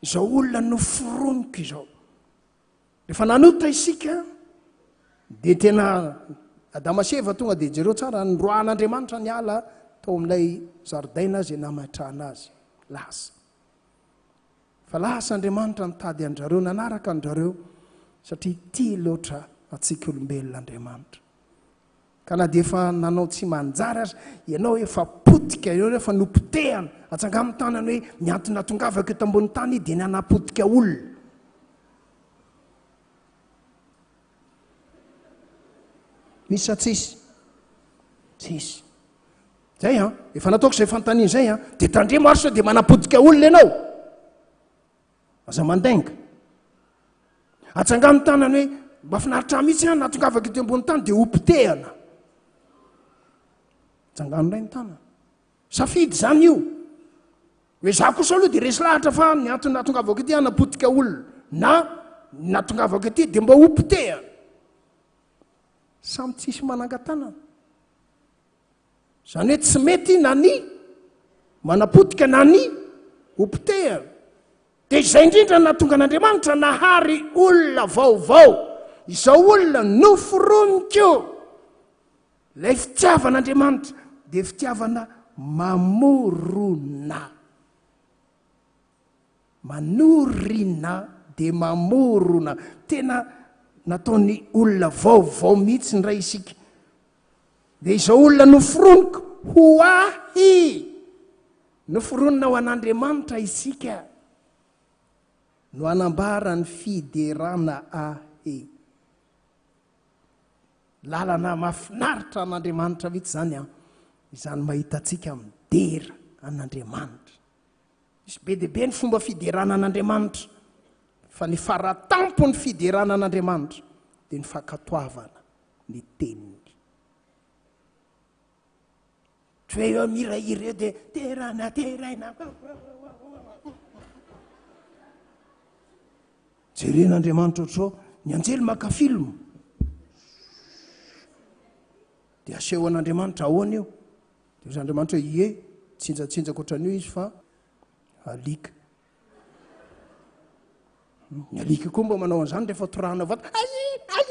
Izao olona noforoniko izao. Rehefa nanota isika dia tena Adama sy Eva tonga dia jereo tsara noroahan'Andriamanitra niala tao amin'ilay zaridaina izay nametrahana azy. Lasa. Fa lasa Andriamanitra nitady an-drareo, nanaraka an-drareo satria tia loatra antsika olombelona Andriamanitra. Ka na dia efa nanao tsy manjary aza, ianao efa potika, ianao efa nopotehana, atsangano ny tanana hoe ny antony nahatongavako eto ambony tany dia ny hanapotika olona. Misy sa tsisy? Tsisy. Zay an, efa nataoko izay fanontaniana izay an, dia tandremo ary sao dia manapotika olona ianao. Aza mandainga. Atsangano ny tanany hoe mahafinaritra ahy mihitsy an, nahatongavako eto ambony tany dia hopotehana. Atsangano indray ny tanana. Safidy izany io. Hoe za kosa aloha dia resy lahatra fa ny antony nahatongavako ety hanapotika olona na ny nahatongavako ety dia mba hopotehana. Samy tsisy manangan-tanana. Izany hoe tsy mety na ny manapotika na ny hopotehana. Dia izay indrindra no nahatonga an'Andriamanitra nahary olona vaovao. Izao olona noforoniko. Ilay fitiavan'Andriamanitra dia fitiavana mamorona. Manorina dia mamorona. Tena nataony olona vaovao mihitsy indray isika. Dia izao olona noforoniko ho ahy. Noforonina ho an'Andriamanitra isika. No hanambara ny fiderana ahy. Lalana mahafinaritra an'Andriamanitra mihitsy izany an. Izany mahita antsika midera an'Andriamanitra. Misy be dia be ny fomba fiderana an'Andriamanitra, fa ny faratampon'ny fiderana an'Andriamanitra dia ny fankatoavana ny teniny. Tsy hoe eo mihirahira eo dia derana, deraina. Jeren'Andriamanitra ohatr'izao. Ny anjely maka film. Dia aseho an'Andriamanitra ahoana io? Dia hoy Andriamanitra hoe ie, tsinjatsinjaka ohatran'io izy fa alika. Ny alika koa mba manao an'izany rehefa torahana vato. Ay, ay, ay.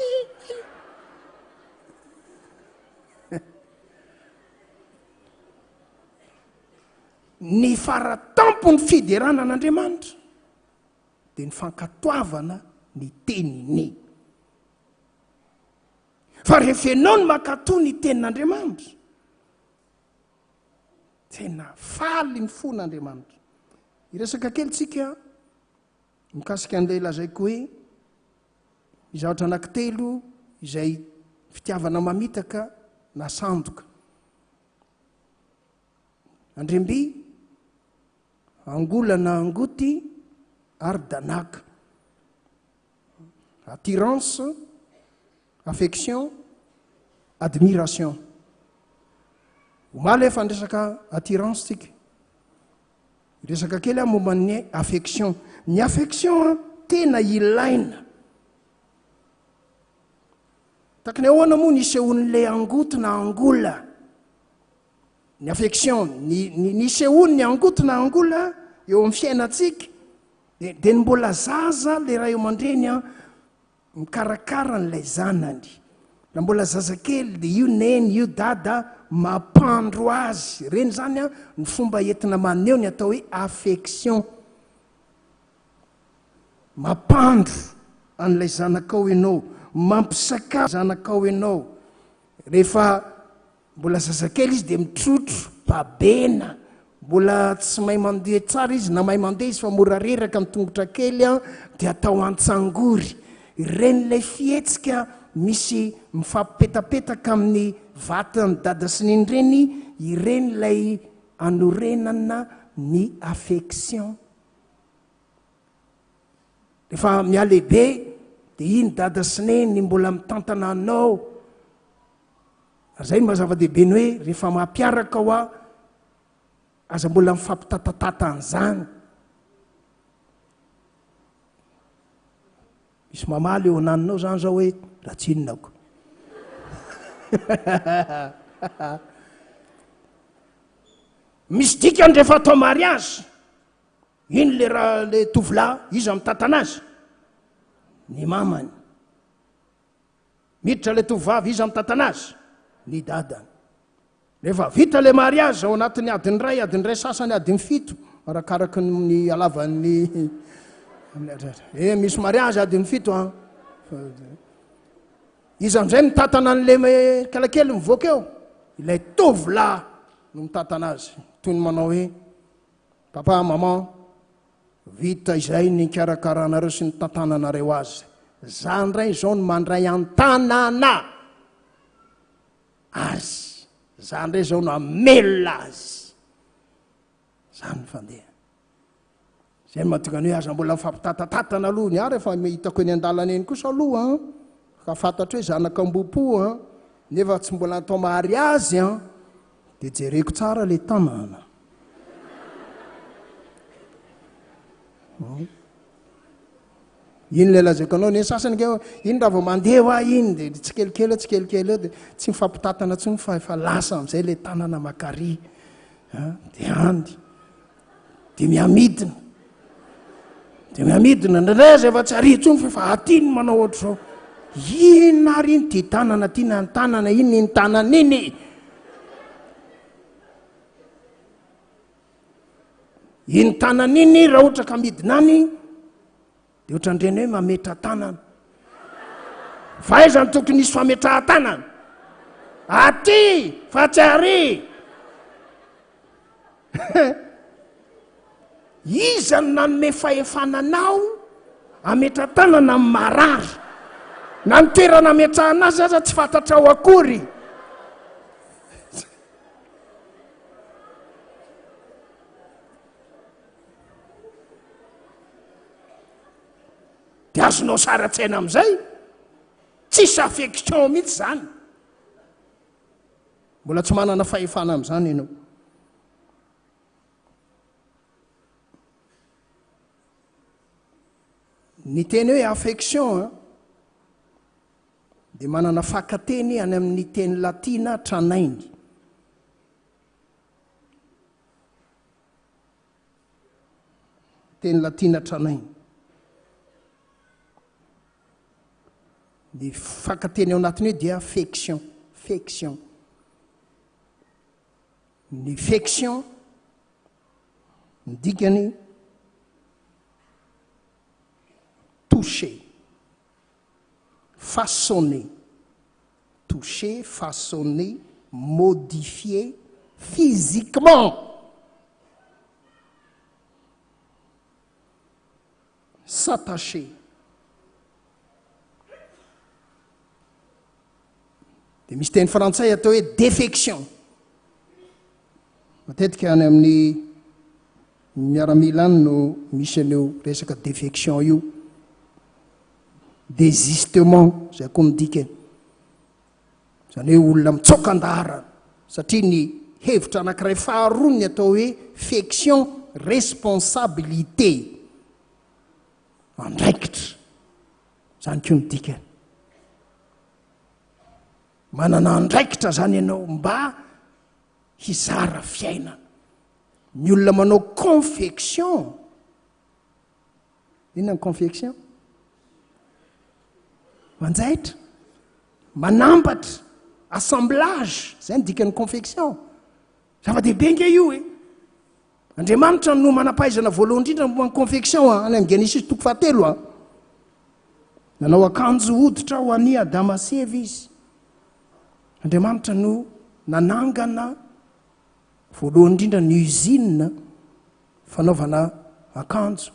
Ny faratampon'ny fiderana an'Andriamanitra dia ny fankatoavana ny teniny. Fa rehefa ianao no mankatò ny tenin'Andriamanitra, tena faly ny fon'Andriamanitra. Hiresaka kely tsika mikasika an'ilay lazaiko hoe ny zavatra anankitelo izay fitiavana mamitaka na sandoka. Andriamby, Angola na Angoty ary Danaka. Attirance, affection, admiration. Omaly efa niresaka attirance tsika. Resaka kely aho momba ny affection. Ny affection tena ilaina. Takiny ahoana moa ny isehoan'ilay angoty na angola? Ny affection, ny ny ny isehoan'ny angoty na angola eo amin'ny fiainantsika dia dia ny mbola zaza le ray aman-dreny an mikarakara an'ilay zanany. Raha mbola zazakely dia io neny, io dada mampandro azy. Ireny izany an ny fomba entina maneho ny atao hoe affection. Mampandro an'ilay zanakao ianao, mampisakafo zanakao ianao. Rehefa Mbola zazakely izy dia mitrotro, babena, mbola tsy mahay mandeha tsara izy na mahay mandeha izy fa mora reraka ny tongotra kely an, dia atao antsangory. Ireny ilay fihetsika misy mifampipetapetaka amin'ny vatan'i dada sy neny ireny, ireny ilay anorenana ny affection. Rehefa mihalehibe dia iny dada sy neny mbola mitantana anao. Ary izay no maha zava-dehibe ny hoe rehefa mampiaraka hoa aza mbola mifampitatatata an'izany. Misy mamaly eo ananinao zany zao hoe raha tsy inona ko. Misy dikany rehefa atao mariage. Iny le raha le tovolahy iza mitantana azy? Ny mamany. Miditra ilay tovovavy, iza mitantana azy? Ny dadany. Rehefa vita ilay mariage ao anatin'ny adiny iray, adiny iray sasany, adiny fito, arakaraky ny halavan'ny Eh, misy mariage adiny fito an. Iza amin'izay mitantana an'ilay kalakely mivoaka eo? Ilay tovolahy no mitantana azy. Toy ny manao hoe, Papa, maman, Vita izay ny nikarakaranareo sy nitantananareo azy. Za ndray izao no mandray an-tanana azy. Za ndray izao no hamelona azy. Zany ny fandeha. Zay no mahatonga ny hoe aza mbola mifampitatatatana aloha. Ny ahy rehefa hitako eny an-dalana eny kosa aloha an, ka fantatro hoe zanak'Ambohipo an, nefa tsy mbola natao mariazy an, dia jereko tsara ilay tanana. Iny ilay lazaiko anao, ny sasany ange iny raha vao mandeha hoa iny dia tsikelikely eo tsikelikely eo dia tsy mifampitantana intsony fa efa lasa amin'izay ilay tanana makary dia any dia mihamidina dia mihamidina indraindray aza efa tsy ary intsony fa efa aty ny manao ohatr'izao inona ary iny ty tanana ty na ny tanana iny iny tanana iny Iny tanana iny raha ohatra ka midina any dia ohatran'ireny hoe mametra-tanana. Fa aiza no tokony hisy fametrahan-tanana? Aty fa tsy ary. Iza no nanome fahefana anao hametra-tanana amin'ny marary? Na ny toerana ametrahana azy aza tsy fantatrao akory. Dia azonao sary an-tsaina amin'izay, tsisy affection mihitsy izany. Mbola tsy manana fahefana amin'izany ianao. Ny teny hoe affection an. Dia manana fakan-teny any amin'ny teny latina tranainy. Teny latina tranainy. Ny fakan-teny ao anatiny eo dia fection, fection. Ny fection, ny dikany toucher. Façonner, toucher, façonner, modifier physiquement. S'attacher. Dia misy teny frantsay atao hoe défection. Matetika any amin'ny miaramila any no misy an'io resaka défection io. Désistement, izay koa ny dikany. Izany hoe olona mitsoaka an-daharana. Satria ny hevitra anankiray faharoa ny atao hoe fection, responsabilité. Andraikitra. Izany koa ny dikany. Manana andraikitra izany ianao mba hizara fiainana. Ny olona manao confection, Inona ny confection? Manjaitra, manambatra, assemblage, izay ny dikan'ny confection. Zava-dehibe ange io e. Andriamanitra no manam-pahaizana voalohany indrindra momba ny confection a, any amin'ny Genesisy toko fahatelo a. Nanao akanjo hoditra ho an'i Adama sy Eva izy. Andriamanitra no nanangana voalohany indrindra ny usine Fanaovana akanjo.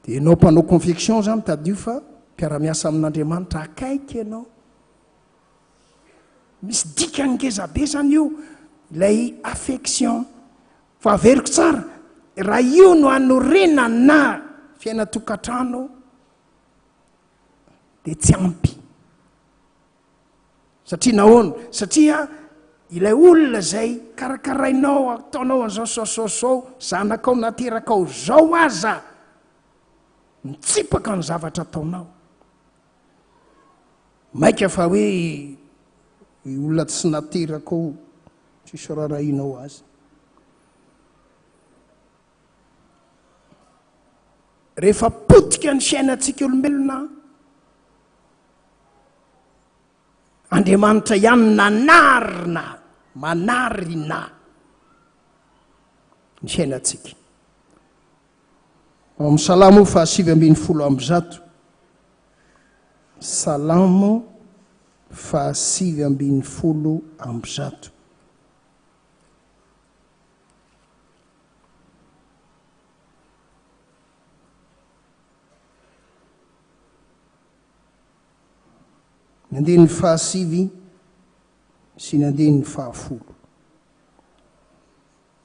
Dia ianao mpanao confection zany tadidio fa mpiara-miasa amin'Andriamanitra akaiky ianao. Misy dikany ngeza be zany io ilay affection. Fa averiko tsara, raha io no anorenana fiainan-tokantrano dia tsy ampy. Satria nahoana? Satria ilay olona izay karakarainao, ataonao an'izao sao sao sao, zanakao naterakao izao aza mitsipaka ny zavatra ataonao. Maika fa hoe olona tsy naterakao, tsisy raharahianao azy. Rehefa potika ny fiainantsika olombelona, Andriamanitra ihany nanarina, manarina ny fiainantsika. Ao amin'ny Salamo faha 119. Salamo faha 119. Ny andininy fahasivy sy ny andininy fahafolo.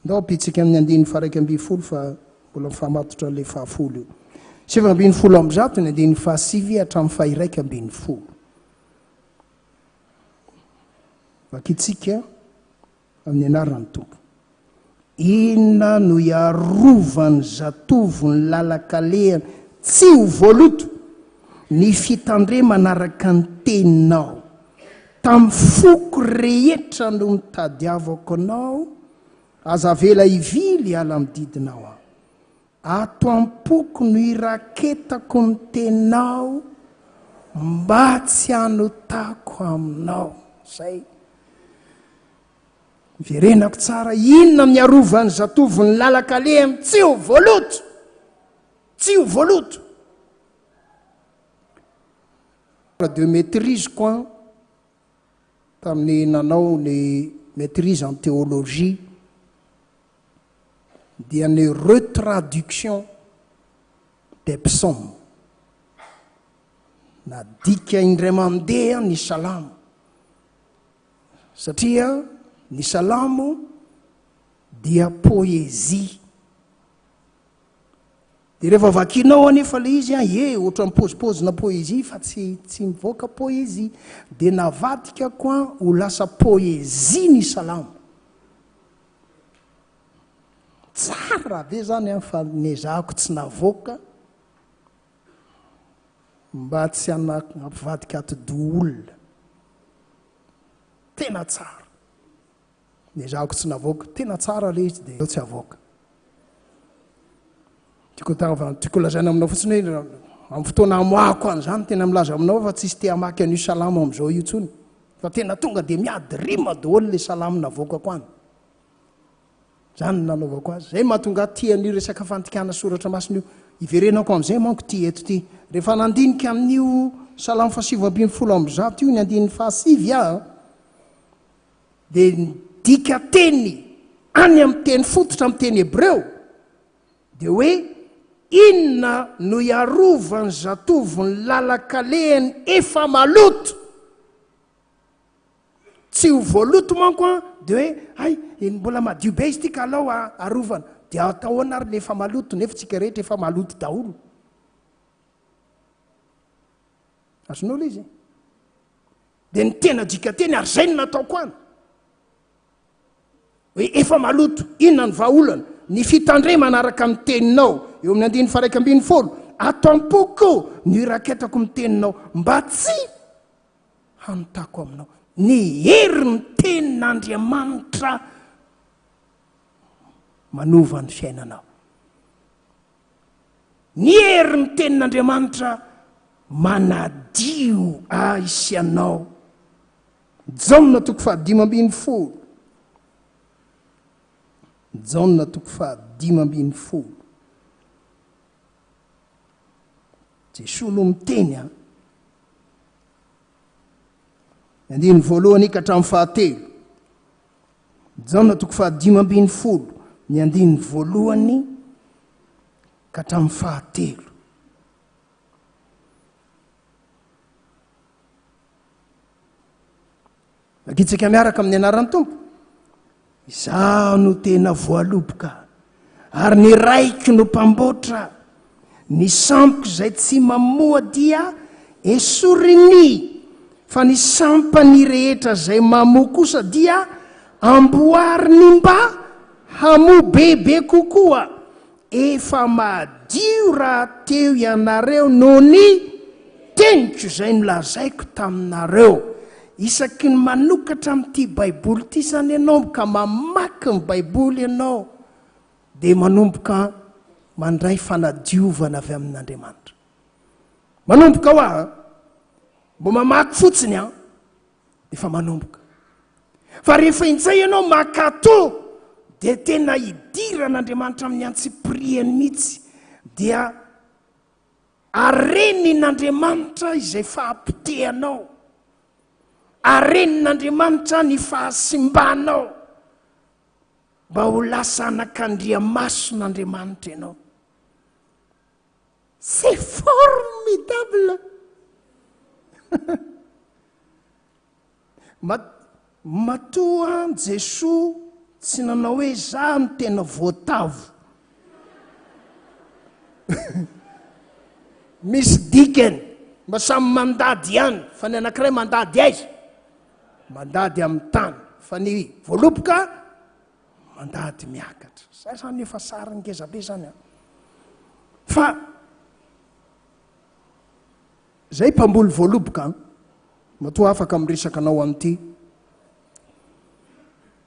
Ndao ampitsika amin'ny andininy faharaika ambin'ny folo fa mbola mifamatotra an'ilay fahafolo io. 119 ny andininy fahasivy hatramin'ny fahiraika ambin'ny folo. Vakintsika Amin'ny anaran'ny Tompo. Inona no hiarovan'ny zatovo ny lalan-kalehany tsy ho voaloto? Ny fitandremana araka ny teninao. Tamin'ny foko rehetra no nitadiavako anao, aza avela hivily hiala amin'ny didinao aho. Ato am-poko no iraketako ny teninao mba tsy hanotako aminao. Zay. Verenako tsara, inona ny arovan'ny zatovo ny lalan-kalehany tsy ho voaloto? Tsy ho voaloto. De maîtrise-ko an, tamin'ny nanao ny maîtrise en théologie, dia ny retraduction des psaumes. Nadika indray mandeha ny salamo. Satria ny salamo dia poésie. Dia rehefa vakinao anefa ilay izy an, ye, ohatran'ny paozipaozina poésie fa tsy tsy mivoaka poésie. Dia navadikako an ho lasa poésie ny salamo. Tsara be zany an fa nezahako tsy navoaka. Mba tsy hampivadika atidoha olona. Tena tsara. Nezahako tsy navoaka. Tena tsara ilay izy dia aleo tsy avoaka. Tiako atao, tiako lazaina aminao fotsiny hoe amin'ny fotoana hamoahako an'izany tena milaza aminao aho fa tsisy te hamaky an'io salamo amin'izao io intsony. Fa tena tonga dia miady rima daholo ilay salamo navoakako any. Izany no nanaovako azy. Izay mahatonga ahy tia an'io resaka fandikana soratra masina io. Iverenako amin'izay manko ity eto ity. Rehefa nandinika amin'io salamo fahasivy 119 io ny andininy fahasivy aho, dia ny dikanteny any amin'ny teny fototra amin'ny teny hebreo dia hoe inona no iarovan'ny zatovo ny lalan-kalehany efa maloto. Tsy ho voaloto manko an, dia hoe hay, mbola madio be izy ity ka alao arovana. Dia atao ahoana ary le efa maloto nefa tsika rehetra efa maloto daholo. Azonao le izy e? Dia ny tena dikanteny ary izay no nataoko any. Hoe efa maloto, inona ny vahaolana? Ny fitandremana araka ny teninao. Eo amin'ny andininy faha 11, ato am-poko no iraketako ny teninao mba tsy hanotako aminao. Ny herin'ny tenin'Andriamanitra manova ny fiainanao. Ny herin'ny tenin'Andriamanitra manadio ahy sy anao. Jaona toko faha-15. Jaona toko faha-15. Jesoa no miteny an. Ny andininy voalohany ka hatramin'ny fahatelo. Jaona toko faha-15, ny andininy voalohany ka hatramin'ny fahatelo. Vakitsika miaraka amin'ny anaran'ny Tompo. Izaho no tena voaloboka, ary ny raiko no mpamboatra. Ny sampiko izay tsy mamoa dia esoriny, fa ny sampany rehetra izay mamoa kosa dia amboariny mba hamoa bebe kokoa. Efa madio rahateo ianareo noho ny teniko izay nolazaiko taminareo. Isaky ny manokatra amin'ity Baiboly ity izany ianao ka mamaky ny Baiboly ianao dia manomboka mandray fanadiovana avy amin'Andriamanitra. Manomboka hoa an! Mbo mamaky fotsiny an! Efa manomboka. Fa rehefa injay ianao makato dia tena idiran'Andriamanitra amin'ny antsipiriany mihitsy. Dia arenin'Andriamanitra izay fahapotehanao. Arenin'Andriamanitra ny fahasimbanao. Mba ho lasa anakandriamason'Andriamanitra ianao. C'est formidable! Matoa Jesoa tsy nanao hoe za no tena voatavo. Misy dikany, mba samy mandady ihany, fa ny anankiray mandady aiza? Mandady amin'ny tany, fa ny voaloboka mandady miakatra. Zay zany efa sary ngeza be zany an. Fa zay mpamboly voaloboka an, matoa afaka miresaka anao an'ity.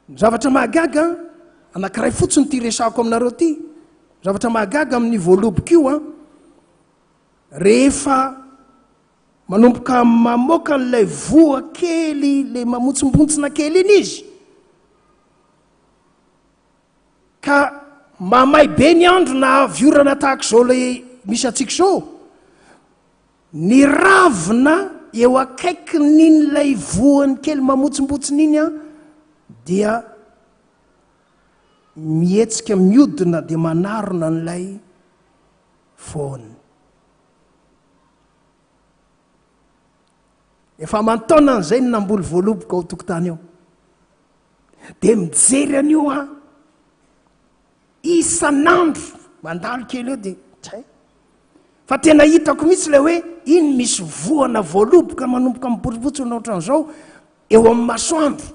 Ny zavatra mahagaga anankiray fotsiny ity resahako aminareo ity, zavatra mahagaga amin'ny voaloboka io an, rehefa manomboka mamoaka an'ilay voa kely, le mamotsimbontsina kely iny izy, Ka mamay be ny andro na avy orana tahaka izao ilay misy antsika izao, ny ravina eo akaikin'in'ilay voany kely mamotsimbontsina iny an, dia mihetsika miodina dia manarona an'ilay voany. Efa aman-taonany izay no namboly voaloboka ao tokotany ao. Dia mijery an'io aho isan'andro, mandalo kely eo dia tray. Fa tena hitako mihitsy ilay hoe iny misy voana voaloboka manomboka miboribotsina ohatran'izao eo amin'ny masoandro.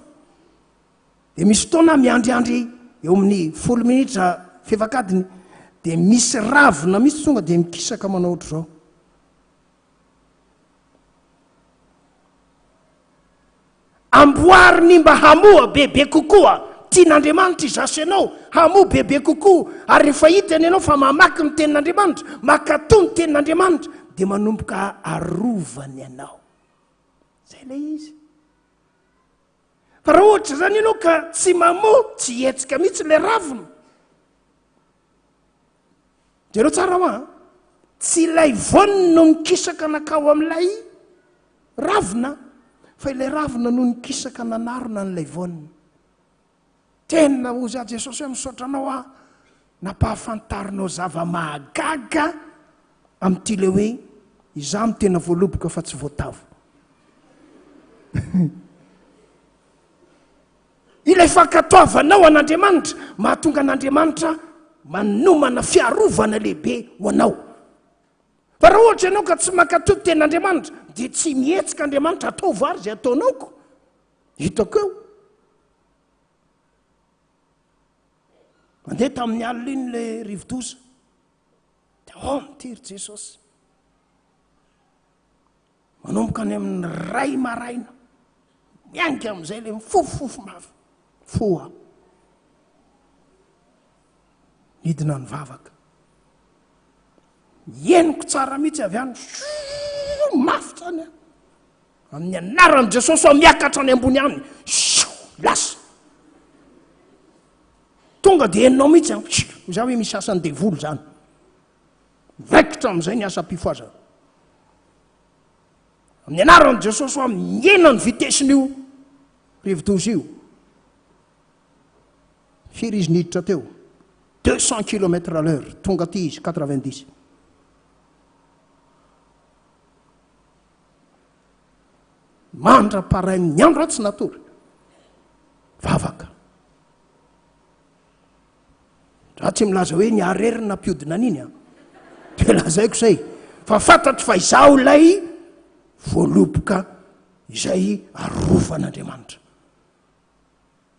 Dia misy fotoana aho miandriandry eo amin'ny folo minitra fefak'adiny dia misy ravina mihitsy tonga dia mikisaka manao ohatr'izao. Amboariny mba hamoa bebe kokoa. Tian'Andriamanitra izaho sy ianao hamoa bebe kokoa, ary rehefa hitany ianao fa mamaky ny Tenin'Andriamanitra, mankatò ny Tenin'Andriamanitra, dia manomboka arovany anao. Izay ilay izy. Fa raha ohatra izany ianao ka tsy mamoa, tsy hihetsika mihitsy ilay ravina. Jereo tsara hoa an. Tsy ilay voany no nikisaka nakao amin'ilay ravina, fa ilay ravina no nikisaka nanarona an'ilay voany. Tena hozy aho Jesosy hoe misaotra anao aho nampahafantarinao zava-mahagaga amin'ity le hoe izaho no tena voaloboka fa tsy voatavo. Ilay fankatoavanao an'Andriamanitra mahatonga an'Andriamanitra manomana fiarovana lehibe ho anao. Fa raha ohatra ianao ka tsy mankatò ny tenin'Andriamanitra dia tsy mihetsika Andriamanitra, ataovy ary izay ataonao ko. Hitako eo. Mandeha tamin'ny alina iny ilay rivodoza. Dia oh, mitery Jesosy. Manomboka any amin'ny ray maraina. Miainga amin'izay ilay mifofofofo mafy. Foha. Nidina nivavaka. Henoko tsara mihitsy avy any. Mafy tsany an. Amin'ny anaran'i Jesosy aho miakatra any ambony any. Siu, lasa. Tonga dia henonao mihitsy an. Siu, izaho hoe misy asan'ny devoly izany. Raikitra amin'izay ny asam-pifohazana. Amin'ny anaran'i Jesosy aho mihena ny vitesse-n'io rivodoza io. Firy izy niditra teo? 200 kilomètres à l'heure, tonga aty izy 90. Mandra-parain'ny andro aho tsy natory. Vavaka. Za tsy milaza hoe ny arery nampiodina an'iny an. Dia lazaiko izay fa fantatro fa izaho ilay voaloboka izay arovan'Andriamanitra.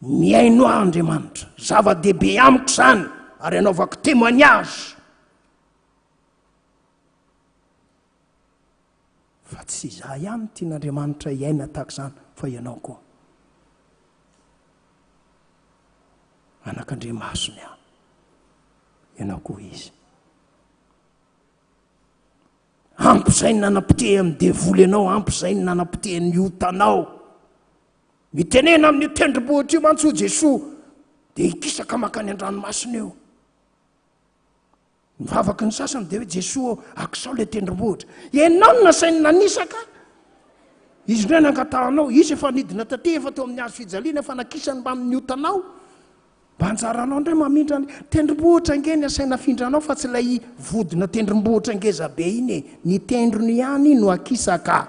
Mihaino ahy Andriamanitra. Zava-dehibe amiko izany ary anaovako témoignage. Fa tsy izaho ihany no tian'Andriamanitra hiaina tahaka izany fa ianao koa. Anak'Andriamasony aho. Ianao koa izy. Ampy izay ny nanapotehan'ny devoly anao, ampy izay ny nanapotehan'ny otanao. Mitenena amin'io tendrombohitra io mantsy hoy Jesoa, dia hikisaka mankany an-dranomasina io. Ny vavaky ny sasany dia hoe Jesoa ô, akisao ilay tendrombohitra. Ianao no nasainy nanisaka. Izy indray nangatahanao. Izy efa nidina taty, efa teo amin'ny hazo fijaliana, efa nakisany mbamin'ny otanao. Mba anjaranao indray mamindra ny tendrombohitra ange ny asaina afindranao fa tsy ilay vodina tendrombohitra ngeza be iny e. Ny tendrony ihany no akisaka.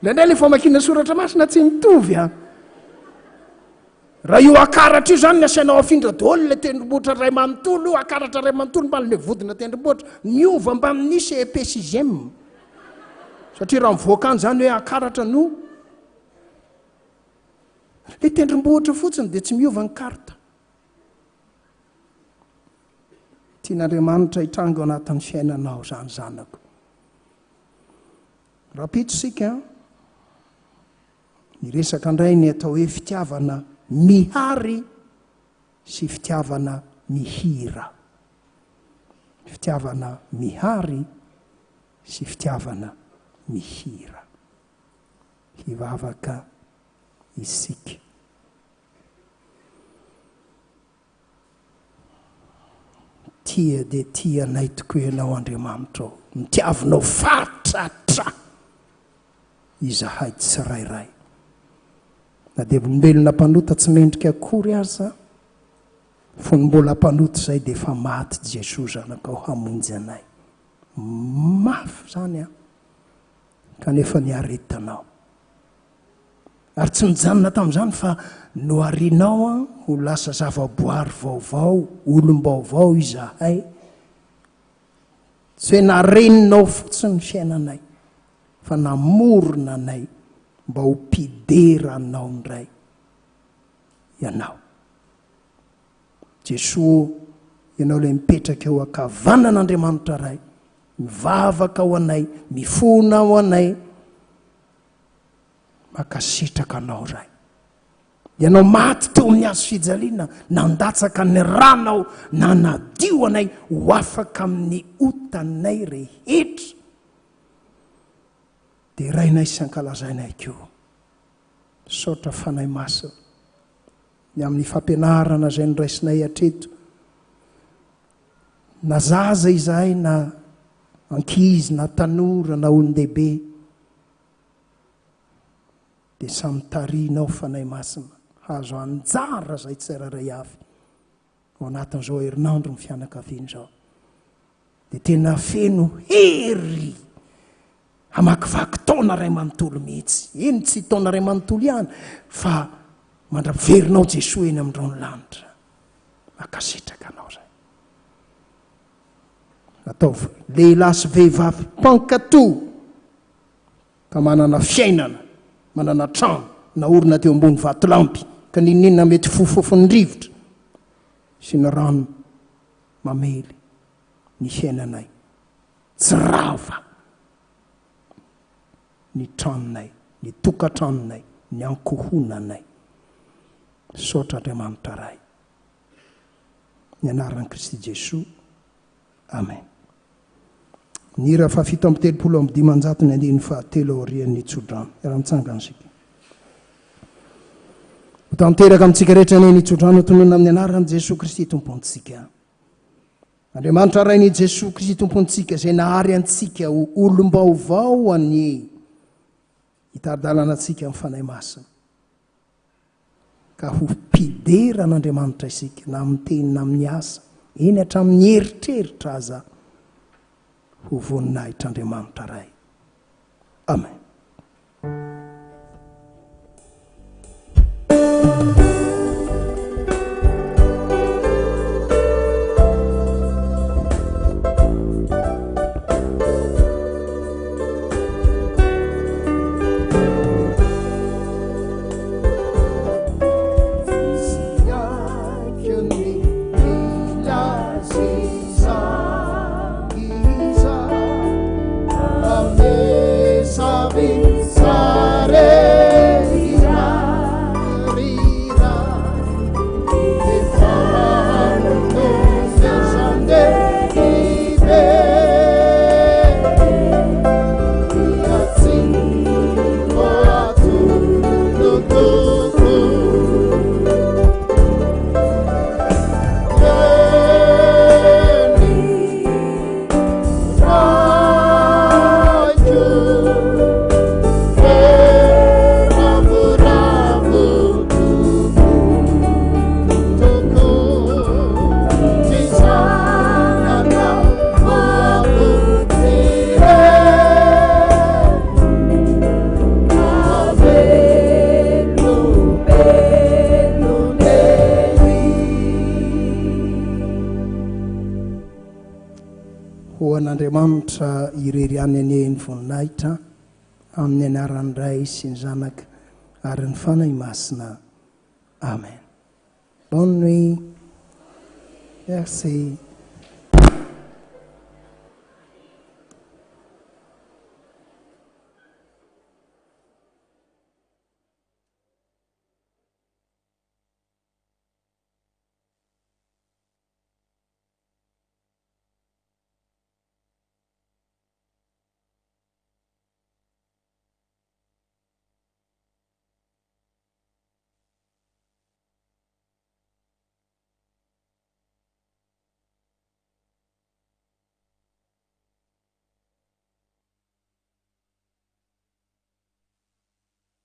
Indraindray ilay famakiana soratra masina tsy mitovy an. Raha io akaratra io zany ny asainao afindra daholo ilay tendrombohitra iray manontolo io, akaratra iray manontolo mba ilay vodina tendrombohitra, miova mbamin'ny CEP sixième. Satria raha mivoaka any zany hoe akaratra no ilay tendrombohitra fotsiny dia tsy miova ny carte. Tian'Andriamanitra hitranga ao anatin'ny fiainanao izany zanako. Rahampitso isika Miresaka indray ny atao hoe fitiavana mihary sy fitiavana mihira. Fitiavana mihary sy fitiavana mihira. Hivavaka isika. Tia dia tia anay tokoa Ianao Andriamanitra ô. Nitiavinao fatratra izahay tsirairay. Na dia olombelona mpanota tsy mendrika akory aza, fony mbola mpanota izay dia efa maty Jesoa Zanakao hamonjy anay. Mafy izany an! Kanefa niaretanao. Ary tsy nijanona tamin'izany fa noharinao ho lasa zavaboary vaovao, olom-baovao izahay. Tsy hoe nareninao fotsiny ny fiainanay fa namorona anay mba ho mpidera anao indray Ianao. Jesoa ô, Ianao ilay mipetraka eo ankavanan'Andriamanitra Ray, mivavaka ho anay, mifona ho anay. Mankasitraka Anao Ray. Ianao maty teo amin'ny hazo fijaliana, nandatsaka ny ranao, nanadio anay ho afaka amin'ny otanay rehetra. Derainay sy ankalazainay koa. Misaotra Fanahy Masina ny amin'ny fampianarana izay noraisinay hatreto. Na zaza izahay na ankizy na tanora na olon-dehibe dia samy tarihinao Fanahy Masina hahazo anjara izay tsirairay avy ao anatin'izao herinandro ny fianakaviana izao. Dia tena feno hery hamakivaky taona iray manontolo mihitsy. Eny, tsy taona iray manontolo ihany fa mandra-piverinao Jesoa eny amin'ny rahon'ny lanitra. Mankasitraka anao izay. Ataovy lehilahy sy vehivavy mpankatò ka manana fiainana, manana trano naorina teo ambony vatolampy ka n'inon'inona mety fofofon'ny rivotra sy ny rano mamely ny fiainanay. Tsy rava ny tranonay, ny tokantranonay, ny ankohonanay. Misaotra Andriamanitra Ray. Ny anaran'i Kristy Jesoa. Amen. Ny hira faha 537 ny andininy fahatelo aorian'ny tsodrano. Miara-mitsangana isika. Ho tanteraka amintsika rehetra anie ny tsodrano tononina amin'ny anaran'i Jesoa Kristy Tompontsika. Andriamanitra Rain'i Jesoa Kristy Tompontsika izay nahary antsika ho olom-baovao anie hitari-dalana antsika amin'ny Fanahy Masina. Ka ho mpidera an'Andriamanitra isika na amin'ny teny na amin'ny asa, eny hatramin'ny eritreritra aza, ho voninahitr'Andriamanitra Ray. Amen. Ho an'Andriamanitra irery ihany anie ny voninahitra, amin'ny anaran'ny Ray sy ny Zanaka ary ny Fanahy Masina. Amen. Bonne nuit. Merci.